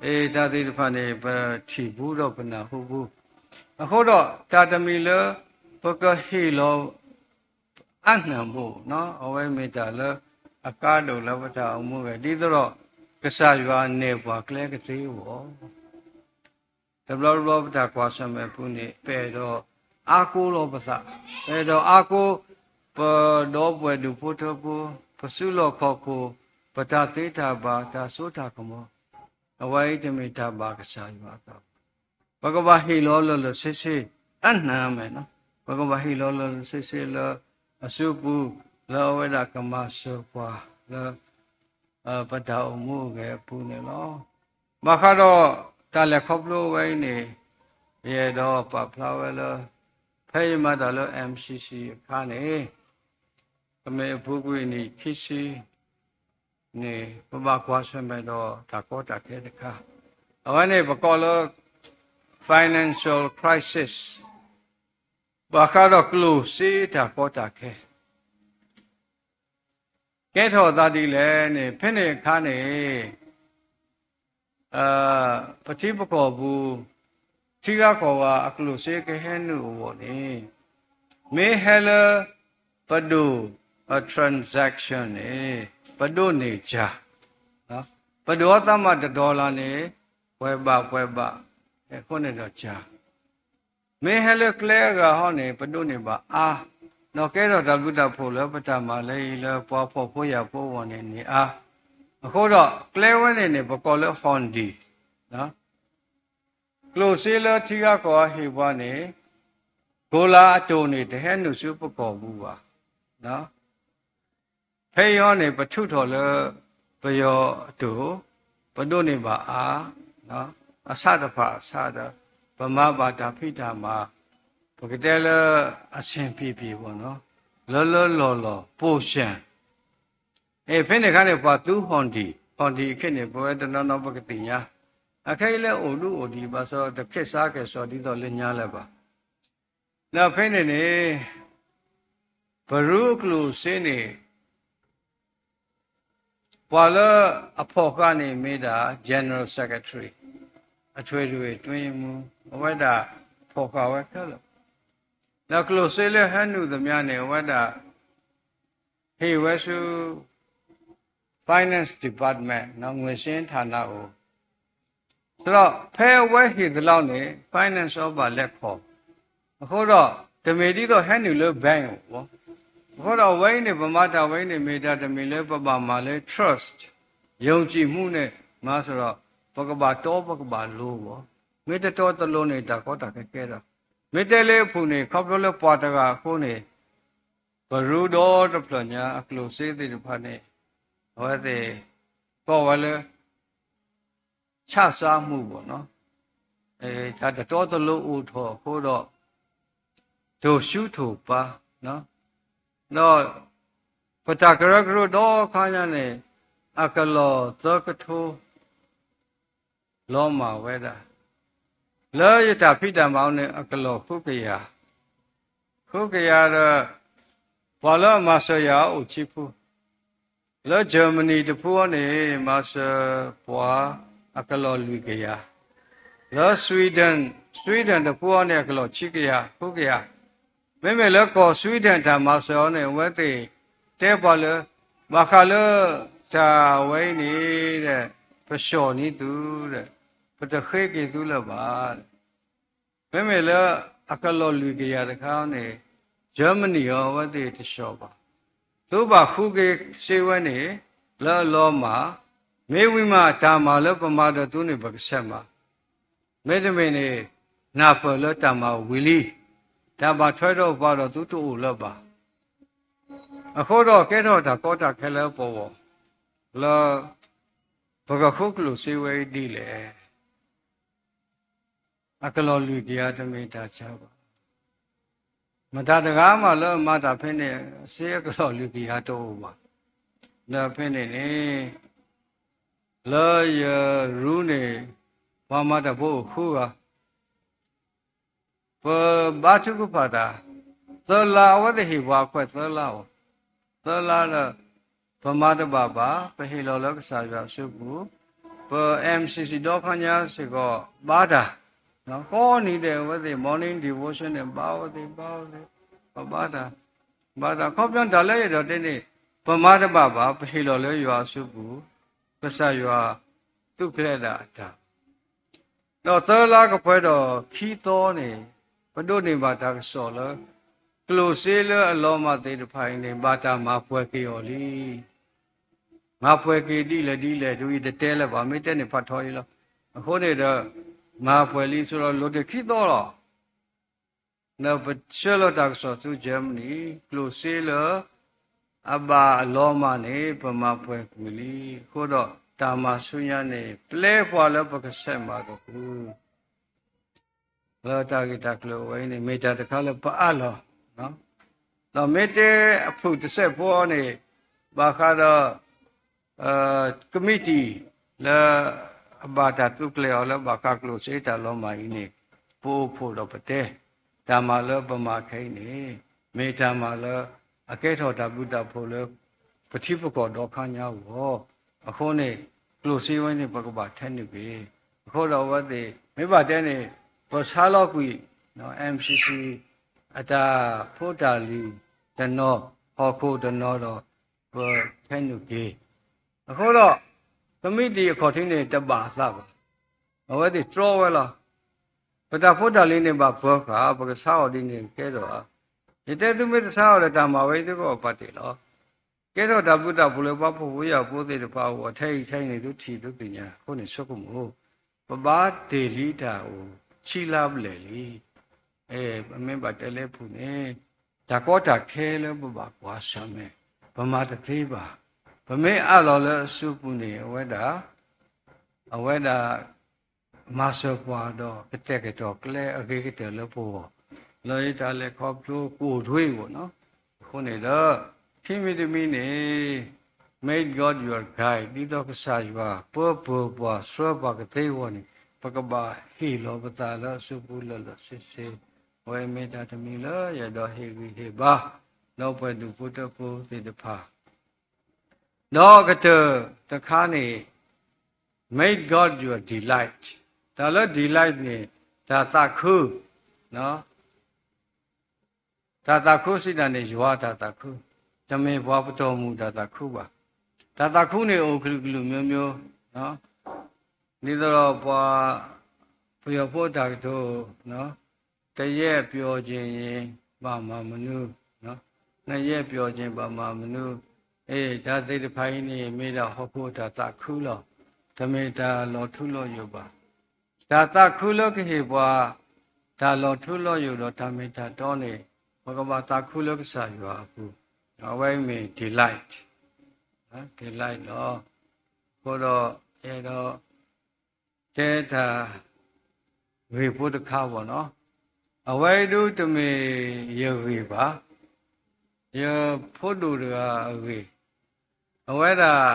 အီၤသံ, အ့ တၢ်သ့ၣ်တဖၣ်န့ၣ် ပထံၣ်ဘူးဒီးပနၢ်ဟူဘူး အဃိဒီးတၢ်တမံၤလၢ ပကဟ့ၣ်လီၤ အနၢ်ဘိၣ်, အဝဲမ့ၢ်တၢ်လၢအကါဒိၣ်လၢပတၢ်အိၣ်မူအဂီၢ် ဒ်သိးဒီး ကစၢ်ယွၤနဲၣ်ပှၤကျဲကသ့အဂီၢ်. တဘျီတဘျီပတၢ်ကွၢ်ဆၢၣ်မဲာ်ပူၤန့ၣ် ပအဲၣ်ဒိးအါကိလီၤပသး, ပအဲၣ်ဒိးအါကိ ပဒီပုၢ်ဝဲၢ်ဒူၣ်ဖိထၢဖိ, ပစုလီၢ်ခီၣ်ခိၣ်, ပတၢ်သ့တၢ်ဘၣ်, တၢ်စိတၢ်ကမီၤ, အဝဲအံၤတမ့ၢ်တၢ်ဘၣ်ကစၢ်ယွၤအသးဘၣ်. ပကဘၣ်ဟ့ၣ်လီၤလၢာ်လၢာ်ဆ့ဆ့ အနၢ်မဲာ်, ပကဘၣ်ဟ့ၣ်လီၤလၢာ်လၢာ်ဆ့ဆ့လၢအစုပူၤ, လၢအဝဲဒၣ်ကမၤစၢၤပှၤလၢ ပတၢ်အိၣ်မူအဂီၢ်အပူၤန့ၣ်လီၤ. ဘၣ်ဃးဒီးတၢ်လဲၤခီဖျိဝဲအံၤန့ၣ် ယအဲၣ်ဒိးပာ်ဖျါဝဲလၢ ဖဲယမၤတၢ်လၢ M C C အခါန့ၣ် ကမ့ၢ်အပူၤကွံာ်နံၣ်ခံဆံန့ၣ် ပဘၣ်ကွၢ်ဆၢၣ်မဲာ်ဒီးတၢ်ကီတၢ်ခဲတခါ, အဝဲန့ၣ်ပကိးလၢ financial crisis, ဘၣ်ဃးဒီးကျိၣ်စ့တၢ်ကီတၢ်ခဲ ကဲထီၣ်အသးဒ်လဲၣ်န့ၣ် ဖဲန့ၣ်အခါန့ၣ် ပထံပကီၢ်ပူၤ ထံဂၤကီၢ်ဂၤအကျိၣ်စ့ကဟဲနုာ်အဂီၢ်န့ၣ် မ့ၢ်ဟဲလၢပဒိၣ်အ transaction န့ၣ် ပဒိးန့ၢ်ကၠၢ်, ပဒိၣ်အီၤသးမးတ dollar န့ၣ် ပှဲၤဘးပှဲၤဘး, အဃိန့ၣ်ဒီးကၠၢ် မ့ၢ်ဟဲလၢကျဲအဂၤဟီန့ၣ် ပဒိးန့ၢ်ဘၣ်အါ, ဒီးကဲထီၣ်တၢ်ဘျုးတၢ်ဖှိၣ်လၢပတၢ်မၤလၢအံၤလၢပှၤဖှီၣ်ဖိယာ်ဖိအဂီၢ်န့ၣ်န့ၢ်အါ, အဃိဒီးကျဲဝဲန့ၣ်န့ၣ် ပကိးလၢ ဟွန်ဒံၣ်, ကျိၣ်စ့လၢထံဂၤကီၢ်ဂၤဟ့ၣ်ပှၤန့ၣ် ကိၤလၤအတိၢ်န့ၣ် တဟဲနုာ်ဆူပကီၢ်ပူၤဘၣ်. ဖဲအံၤဟီန့ၣ် ပထုးထီၣ်လၢပယီၤအတိၢ်, ပဒိးန့ၢ်ဘၣ်အါ, အဆၣ်တဖၣ်အဆၣ်ဒီး ပမၤဘၣ်တၢ်ဖံးတၢ်မၤ, ပကတဲလၢအဆင်ပြေပြေဘၣ်နီၤ, လၢလၢလီၢ်လီၢ် ပိုရှန်. အဲ ဖဲန့ၣ်အခါန့ၣ် ပှၤသူ ဟွန်ဒံၣ်, ဟွန်ဒံၣ်အခါန့ၣ် ပဝဲတနီၤနီၤပကသ့ၣ်ညါ, အခဲအံၤလၢအိၣ်ဒူအိၣ်ဒံးဘၣ်ဆၣ် တခဲးစးကဲၣ်ဆိးဒ်သိးလၢညါလၢၤဘၣ်. ဒီးဖဲန့ၣ်န့ၣ် ပရူအကျိၣ်စ့န့ၣ် ပှၤလၢအဖီၣ်ဃာ်န့ၣ်မ့ၢ်ဒၣ် general secretary, အထွေထွေအတွင်းရေးမှူး, အဝဲဒၣ်ဖီၣ်ဃာ်ဝဲခဲလၢာ်, ဒီးကျိၣ်စ့လၢဟဲနုာ်သမျးန့ၣ် အဝဲဒၣ်ဟ့ၣ်ဝဲဆူ finance department နီၤ, ငွေစင်းဌာနအိၣ်, ဒီးဖဲအဝဲဟ့ၣ်သလောက်န့ၣ် finance အီၤဘၣ်လဲၤခီၣ်, အဃိဒီး တမ့ၢ်ဒ်သိးဟဲနုာ်လၢ bank အိၣ်ဘၣ်. အဃိဒီးအဝဲအံၤန့ၣ် ပမၤတၢ်ဝဲအံၤန့ၣ် မ့ၢ်တၢ်တမံၤလၢပဘၣ်မၤလၢ trust, ယုံကြည်မှု န့ၣ် မၤစ့ၢ်ဒီး ပကဘၣ်တီပကဘၣ်လိၤဘၣ်. မ့ၢ်တတီတလိၤန့ၣ် တၢ်ကီတၢ်ခဲကဲဒီး, မ့ၢ်တဲလၢအပူၤန့ၣ် ခီဖျိလၢပှၤတဂၤအဃိန့ၣ် ပရူဒီတဖျၢၣ်ညါအကျိၣ်စ့သ့ၣ်တဖၣ်န့ၣ် အဝဲသ့ၣ်ကိးဝဲလၢ ဆၣ်စၢ်မူၣ်ဘၣ်နီၤ, တၢ်တတီတလိၤအိၣ်ထီၣ်အဃိဒီး ထိၣ်ဆူထိၣ်ပၤ, ဒီးပတၢ်ကရၢကရိဒီခါညါန့ၣ် အကလီၢ်သၢကထိ လီၤမၢ်ဝဲဒၣ်, လၢယတၢ်ဖံးတၢ်မၤအီၤန့ၣ် အကလီၢ်ဃုကယၤ, ဃုကယၤဒီး ပှၤလၢအမၤစၢၤယၤအိၣ်ခံဖု, လၢ Germany တဖုအီၤန့ၣ် မၤစၢၤပှၤအကလီၢ်လွံၢ်ကယၤ, လၢ Sweden, Sweden တဖုအီၤန့ၣ် အကလီၢ်ခံကယၤ, ဃုကယၤ, မ့မ့ၢ်လၢကီၢ် Sweden တၢ်မၤစၢၤအီၤန့ၣ် အဝဲသ့ၣ်တဲပှၤလၢ ဘၣ်ဃးလၢတၢ်ဝဲအံၤန့ၣ် ပဆှီၣ်န့ၢ်သုဒီး ပတဃ့က့ၤသုလၢၤဘၣ်. မ့မ့ၢ်လၢအကလီၢ်လွံၢ်ကယၤတခါန့ၣ် Germany အီၤ အဝဲသ့ၣ်တဆှီၣ်ဘၣ်. သုဘၣ်ဃုက့ၤစ့ဝဲန့ၣ် လၢအလီၤမၢ်, မ့ၢ်ဝံၤမးတၢ်မၤလၢပမၤဒီးသုန့ၣ် ပကဆဲးမၤ, မ့တမ့ၢ်န့ၣ် နၢ်ပၢၢ်လၢတၢ်မၤဝံၤလံ, တၢ်ဘၣ်ထွဲဒီးပှၤဒီးသုတအိၣ်လၢၤဘၣ်. အဃိဒီးကဲထီၣ်တၢ်ကီတၢ်ခဲလၢပဂီၢ် လၢပကဃုကျိၣ်စ့ဝဲအံၤဒ်လဲၣ်. အကလီၢ်လွံၢ်ကယၤတမ့ၢ်တၢ်ဆါဘၣ်. မတၤတဂၤမးလၢအမၤတၢ်ဖဲန့ၣ် စ့အကလီၢ်လွံၢ်ကယၤတအိၣ်ဘၣ်. ဒီးဖဲန့ၣ်န့ၣ် လၢယရူန့ၣ် ပှၤမၤတၢ်ဖိအိၣ်ဃုဂၤ ပဘါထုကဖၣ်တၢ် သၢလါ, အဝဲသ့ၣ်ဟ့ၣ်ပှၤအခွဲးသၢလါအီၤ, သၢလါဒီး ပမၤတဘၣ်ဘၣ်, ပဟ့ၣ်လီၤလၢကစၢ်ယွၤအစုပူၤ, ပ M C C ဒီခါညါစ့ၢ်ကီးဘါတၢ် ကိးနံၤဒဲး အဝဲသ့ၣ် morning devotion န့ၣ် ဘါဝဲသ့ၣ် ဘါဝဲသ့ၣ်, ပဘါတၢ်, ဘါတၢ် ခီပညီတၢ်လၢယအဲၣ်ဒိးတဲန့ၣ်, ပမၤတဘၣ်ဘၣ်, ပဟ့ၣ်လီၤလၢယွၤအစုပူၤ, ကစၢ်ယွၤသူၣ်ကျဲၤဒၣ်အတၢ် ဒီးသၢလါကပှဲၤဒီးခံသီန့ၣ်, ပဒိးန့ၢ်ဘၣ်တၢ်ကစီၣ်လၢ ကျိၣ်စ့လၢအလီၤမၢ်သ့ၣ်တဖၣ်အံၤန့ၣ် ဘၣ်တၢ်မၤပှဲၤက့ၤအီၤလံ. မၤပှဲၤက့ၤဒ်လဲၣ်ဒ်လဲၣ် တဝံၤတတဲလၢၤဘၣ်, မ့ၢ်တဲန့ၣ်ဖးထီအံၤလီၤ. အဃိန့ၣ်ဒီး မၤပှဲၤလံအသိးဒီး လိၣ်တ့ၢ်ခံသီလီၤ. ဒီးပဆှၢလီၤတၢ်ကစီၣ်ဆူ Germany, ကျိၣ်စ့လၢ အဘၣ်အလီၤမၢ်န့ၣ် ပမၤပှဲၤကွံာ်လံ. အဃိဒီးတၢ်မၤဆူညါန့ၣ် ပျဲပှၤလၢပကဆဲးမၤက့ၤ လၢတၢ်ဂ့ၢ်တၢ်ကျိၤဝဲအံၤန့ၣ် မ့ၢ်တၢ်တခါလၢပအၢၣ်လီၤ, ဒီးမ့ၢ်တဲအဖုၣ်တစဲးဖိန့ၣ် ဘၣ်ဃးဒီး ကမံးတံာ်လၢ အဘၣ်တၢ်သူကျဲၤအီၤလၢဘၣ်ဃးကျိၣ်စ့တၢ်လီၤမၢ်အံၤန့ၣ် ပအိၣ်ဖှိၣ်ဒီးပတဲ, တၢ်မၤလၢပမၤခဲအံၤန့ၣ် မ့ၢ်တၢ်မၤလၢ အကဲထီၣ်တၢ်ဘျုးတၢ်ဖှိၣ်လၢ ပထံပကီၢ်ဒီခါညါအဂီၢ်, အဃိန့ၣ် ကျိၣ်စ့ဝဲန့ၣ် ပကဘၣ်ထဲနုာ်က့ၤ, အဃိဒီးအဝဲသ့ၣ် မ့ၢ်ဘၣ်တဲန့ၣ် ပဆါလီၤကွံာ် MCC အတၢ်ဖိတၢ်လံၤတနီၤ, ဟီၣ်ခိၣ်တနီၤဒီး ပထဲနုာ်က့ၤ, အဃိဒီး ကမံးတံာ်အခီၣ်ထံးန့ၣ် တဘၣ်အသးဘၣ်, အဝဲသ့ၣ်တြီဝဲလီၤ. ပတၢ်ဖိတၢ်လံၤန့ၣ်ဘၣ်ပၢၤဃာ် ပကဆါအီၤဒ်န့ၣ်ကဲထီၣ်ဧါ. ယတဲသုမ့ၢ်တဆါအီၤဒီးတၢ်မၤဝဲအံၤ သုကအိၣ်ပာ်တ့ၢ်လီၤ. ကဲထီၣ်တၢ်ဘျုးတၢ်ဖှိၣ်လၢပှၤဖှီၣ်ဖိယာ်ဖိသ့ၣ်တဖၣ်အဂီၢ် ထဲအံၤထဲအံၤန့ၣ် သုထံၣ်သုသ့ၣ်ညါအဃိန့ၣ် ဆိကမိၣ်, ပဘါတ့ၢ်လံတၢ်အိၣ်ဆံလါဘျဲၣ်လံ. မ့ၢ်ဘၣ်တဲလၢဖုၣ်န့ၣ် တၢ်ကီတၢ်ခဲလၢပဘၣ်ကွၢ်ဆၢၣ်မဲာ် ပမၤတသ့ဘၣ်. ပမ့ၢ်အၢၣ်လီၤလၢအစုပူၤန့ၣ် အဝဲဒၣ် အဝဲဒၣ် မၤစၢၤပှၤဒီးကတဲာ်ကတီၤကျဲအဂ့ၤကတၢၢ်လၢပဂီၢ် လၢယတၢ်လဲၤခီဖျိကအိၣ်ဒၣ်အဂီၢ်န့ၣ်, အဃိန့ၣ်ဒီး ခံမံၤတမံၤန့ၣ် May God your guide, ဒ်သိးကစၢ်ယွၤပၢပၢၤပှၤဆှၢပှၤကသ့အဂီၢ်န့ၣ် ပကဘၣ်ဟ့ၣ်လီၤပသးလၢအစုပူၤလၢာ်လၢာ်ဆ့ဆ့, အဝဲမ့ၢ်တၢ်တမံၤလၢယအဲၣ်ဒိးဟ့ၣ်ဂံၢ်ဟ့ၣ်ဘါ ဒီးပှၤဒူၣ်ဖိထၢဖိသ့ၣ်တဖၣ် ဒီးကတၢၢ်တခါန့ၣ် May God your delight, တၢ်လၢ delight န့ၣ် တၢ်သးခု, တၢ်သးခုစံးတၢ်န့ၣ် ယွၤတၢ်သးခု, တမ့ၢ်ပှၤပတီၢ်မုၢ်တၢ်သးခုဘၣ်. တၢ်သးခုန့ၣ်အိၣ်ကလုာ်ကလုာ်မျိုးမျိုး, ဒ်သိးဒီးပှၤ ပယီၤဖိတၢ်ကတိၤ တယဲၢ်ပျီၢ်က့ၤယ့ၣ် ဘၣ်မၤမနုၤ, နယဲၢ်ပျီၢ်က့ၤဘၣ်မၤမနုၤ, အ့ တၢ်သ့ၣ်တဖၣ်အံၤန့ၣ် မ့ၢ်ဒၣ်ဟီၣ်ခိၣ်တၢ်သးခုလီၤ. တမ့ၢ်တၢ်လီၤထူလီၤယိာ်ဘၣ်. တၢ်သးခုလၢကဟ့ၣ်ပှၤ တၢ်လီၤထူလီၤယိာ်ဒီးတၢ်မ့ၢ်တၢ်တီန့ၣ် ပကဘၣ်သးခုလၢကစၢ်ယွၤအပူၤ, အဝဲမ့ၢ် delight, delight လီၤ. အဃိဒီး အဲၣ်ဒိး တဲတၢ်ဂ့ၢ်ဖိတခါဘၣ်နီၤ, အဝဲအံၤဒုတမ့ၢ်ယဂ့ၢ်ဘၣ်, ယဖိဒိၣ်တဂၤအဂ့ၢ်, အဝဲဒၣ်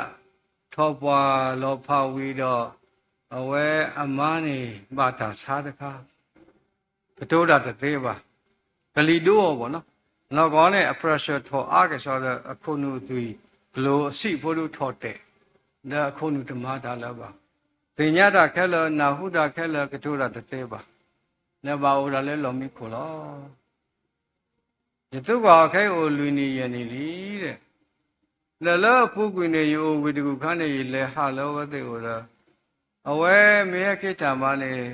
ထီၣ်ပှၢ်လီၤဖးဝံၤဒီး အဝဲအမါန့ၣ်ဘၣ်တၢ်ဆါတခါ ကတိၤတၢ်တသ့ဘၣ်, ကလံၤဒိအီၤဘၣ်နီၤ, နီၢ်ကီၢ်န့ၣ် အ pressure ထီၣ်အါကစီဒီး အခိၣ်နူာ်အသွံၣ်ကျိၤအဆံးဖိဒုထီၣ်တဲာ်, ဒီးအခိၣ်နူာ်တမၤတၢ်လၢၤဘၣ်, သ့ၣ်ညါတၢ်ခဲလၢာ် နၢ်ဟူတၢ်ခဲလၢာ် ကတိၤတၢ်တသ့ဘၣ်, နဘၣ်အိၣ်ဒၣ်လၢလီၢ်မံခိၣ်လီၤ. ယသုကွၢ်အီၤခဲအံၤအိၣ်လွံၢ်နံၣ်ယဲၢ်နံၣ်လံဒီး, ဒီးလၢအပူၤကွံာ်န့ၣ် ယအိၣ်ဝံၤတကူၣ်ခါန့ၣ် ယလဲၤဟးလၢအဝဲသ့ၣ်အိၣ်ဒီး, အဝဲမ့ၢ်ဟဲက့ၤတၢ်မၤန့ၣ်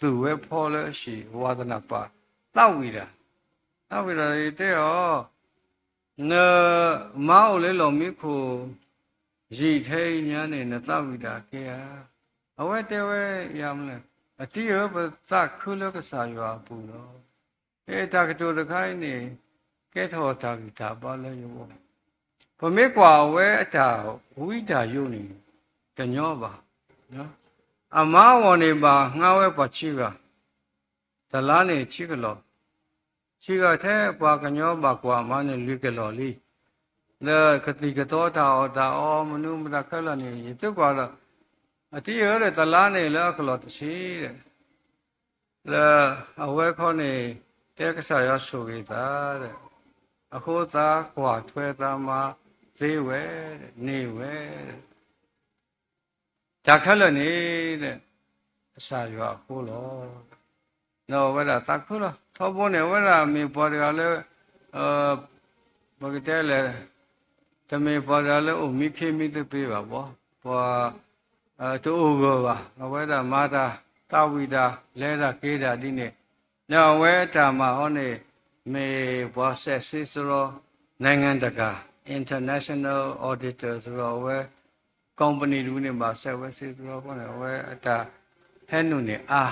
သူၣ်ဝဲဖီလၢအဟံၣ် ဝါသနၢ်ပာ် သးဝံၣ်တၢ်, သးဝံၣ်ဒီးယတဲအီၤ, နမါအိၣ်လၢလီၢ်မံခိၣ် ယံာ်ထဲအံၤညါန့ၣ် နသးဝံၣ်တၢ်ကဲဧါ. အဝဲတဲဝဲယၤမလဲၣ်, အတံၤဧၢ ပသးခုလၢကစၢ်ယွၤအပူၤလီၤ. အ့ တၢ်ကတိၤတခါအံၤန့ၣ် ကဲထီၣ်တၢ်ဂံၢ်တၢ်ဘါလၢယဂီၢ်, ပမ့ၢ်ကွၢ်အဝဲအတၢ်ဝံတၢ်ယိာ်န့ၣ် တညီဘၣ်. အမါအဂီၢ်န့ၣ်ဘၣ်ငါဝဲပှၤဆံဂၤ, တလါန့ၣ်ဆံကလီၢ်, ဆံဂၤထဲပှၤကညီဘၣ်ကွၢ်အမါန့ၣ်လွံၢ်ကလီၢ်လံ, လၢကသံၣ်ကသီတၢ်အီၣ်တၢ်အီမနုၤမတၤခဲလၢာ်န့ၣ် ယသုကွၢ်ဒီး, အတံၤဧၢဒီး တလါန့ၣ်လၢအကလီၢ်တဆံဒီး လၢအဝဲခီန့ၣ် တဲကစၢ်ယွၤဆိၣ်ဂ့ၤသးဒီး, အဃိသးကွၢ်ထွဲသးမါသ့ဝဲ, န့ၢ်ဝဲ, တၢ်ခဲလၢာ်န့ၣ်ဒီး ကစၢ်ယွၤအဃိလီၤ. ဒီးအဝဲဒၣ်သးခုလီၤ. ထီဘိန့ၣ် အဝဲဒၣ်မ့ၢ်ပှၤတဂၤလၢ ပကတဲလဲၣ်, တမ့ၢ်ပှၤတဂၤလၢအိၣ်မံခ့မံသပ့ၤဘၣ်ဘီ, ပှၤတအိၣ်ဂၢၢ်ဘၣ်. အဝဲဒၣ်မၤတၢ်သးဝံၣ်တၢ် လဲၤတၢ်က့ၤတၢ်ဒ်န့ၣ်, ဒီးအဝဲအတၢ်မၤဟီန့ၣ် မ့ၢ်ပှၤစဲးစ့စရီ နိုင်ငံတကာ international auditor စရီ အဝဲ company တဝံၤန့ၣ် ဘၣ်စဲးဝဲစ့စရီအဃိန့ၣ် အဝဲအတၢ်ဟဲနုာ်န့ၣ်အါ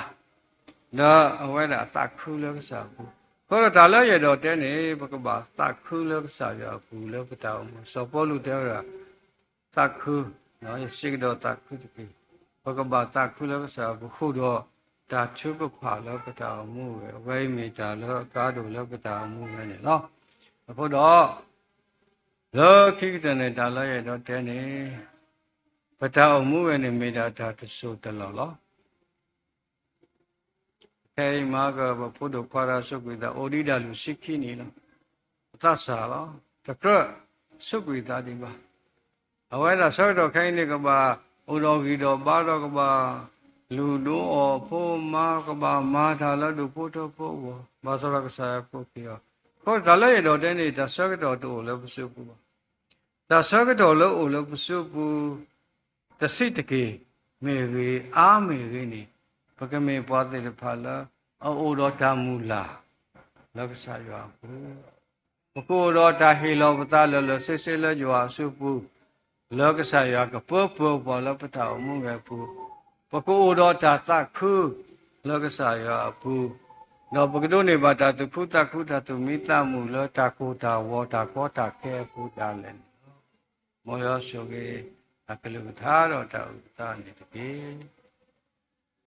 ဒီးအဝဲဒၣ်အသးခုလၢကစၢ်အပူၤ, အဃိဒီးတၢ်လၢယအဲၣ်ဒိးတဲန့ၣ် ပကဘၣ်သးခုလၢကစၢ်ယွၤအပူၤလၢပတၢ်အိၣ်မူ, စီၤပီလူးတဲဝဲဒၣ် သးခု, ယစံးကဒီးသးခုတက့ၢ်. ပကဘၣ်သးခုလၢကစၢ်အပူၤဃုာ်ဒီး တၢ်ထုကဖၣ်လၢပတၢ်အိၣ်မူဝဲ, အဝဲအံၤမ့ၢ်တၢ်လၢအကါဒိၣ်လၢပတၢ်အိၣ်မူဝဲန့ၣ်လီၤ. အဃိဒီး လၢခံကတၢၢ်န့ၣ် တၢ်လၢယအဲၣ်ဒိးတဲန့ၣ် ပတၢ်အိၣ်မူဝဲန့ၣ် မ့ၢ်ဒၣ်တၢ်တစိၢ်တလီၢ်လီၤ. ခဲအံၤမၤကပဖိဒိၣ်ခွါတဂၤစူးကွံာ်သး အိၣ်ဒံးဒၣ်လွံၢ်ဆံခံနံၣ်လီၤ. အသးစၢ်လီၤ. တကြၢးစူးကွံာ်သးဒံးဘၣ်. အဝဲဒၣ်ဆၢကတီၢ်ခဲအံၤန့ၣ် ကဘၣ်အိၣ်ဒီးဂံၢ်ဒီးဘါဒီး ကဘၣ်လုၢ်ဒိအီၣ်ဖိမါ, ကဘၣ်မၤတၢ်လၢဒူၣ်ဖိထၢဖိအဂီၢ်, ဘၣ်ဆၣ်ဒီးကစၢ်ယွၤကိးက့ၤအီၤ. အဃိတၢ်လၢယအဲၣ်ဒိးတဲန့ၣ် တၢ်ဆၢကတီၢ်တအိၣ်လၢပစုပူၤဘၣ်. တၢ်ဆၢကတီၢ်လၢအိၣ်လၢပစုပူၤ တဆံးတက့ၢ်မ့ၢ်ဂ့ၤ, အါမ့ၢ်ဂ့ၤန့ၣ်, ပကမ့ၢ်ပှၤသ့ၣ်တဖၣ်လၢ အအိၣ်ဒီးတၢ်မုၢ်လၢ်လၢကစၢ်ယွၤအပူၤ, ပကအိၣ်ဒီးတၢ်ဟ့ၣ်လီၤပသးလၢာ်လၢာ်ဆ့ဆ့လၢယွၤအစုပူၤ, လၢကစၢ်ယွၤကပၢပၢၤပှၤလၢပတၢ်အိၣ်မူဝဲအပူၤ, ပကအိၣ်ဒီးတၢ်သးခုလၢကစၢ်ယွၤအပူၤ, ဒီးပကဒိးန့ၢ်ဘၣ်တၢ်သူၣ်ခုသးခု တၢ်သူၣ်မံသးမုာ်လၢတၢ်ကိၢ်တၢ်ဂီၤ တၢ်ကီတၢ်ခဲအပူၤဒၣ်လဲာ်န့ၣ်လီၤ. မ်ယွၤဆိၣ်ဂ့ၤအကလုၢ်ကထါဒီးတၢ်အုၣ်အသးန့ၣ်တက့ၢ်.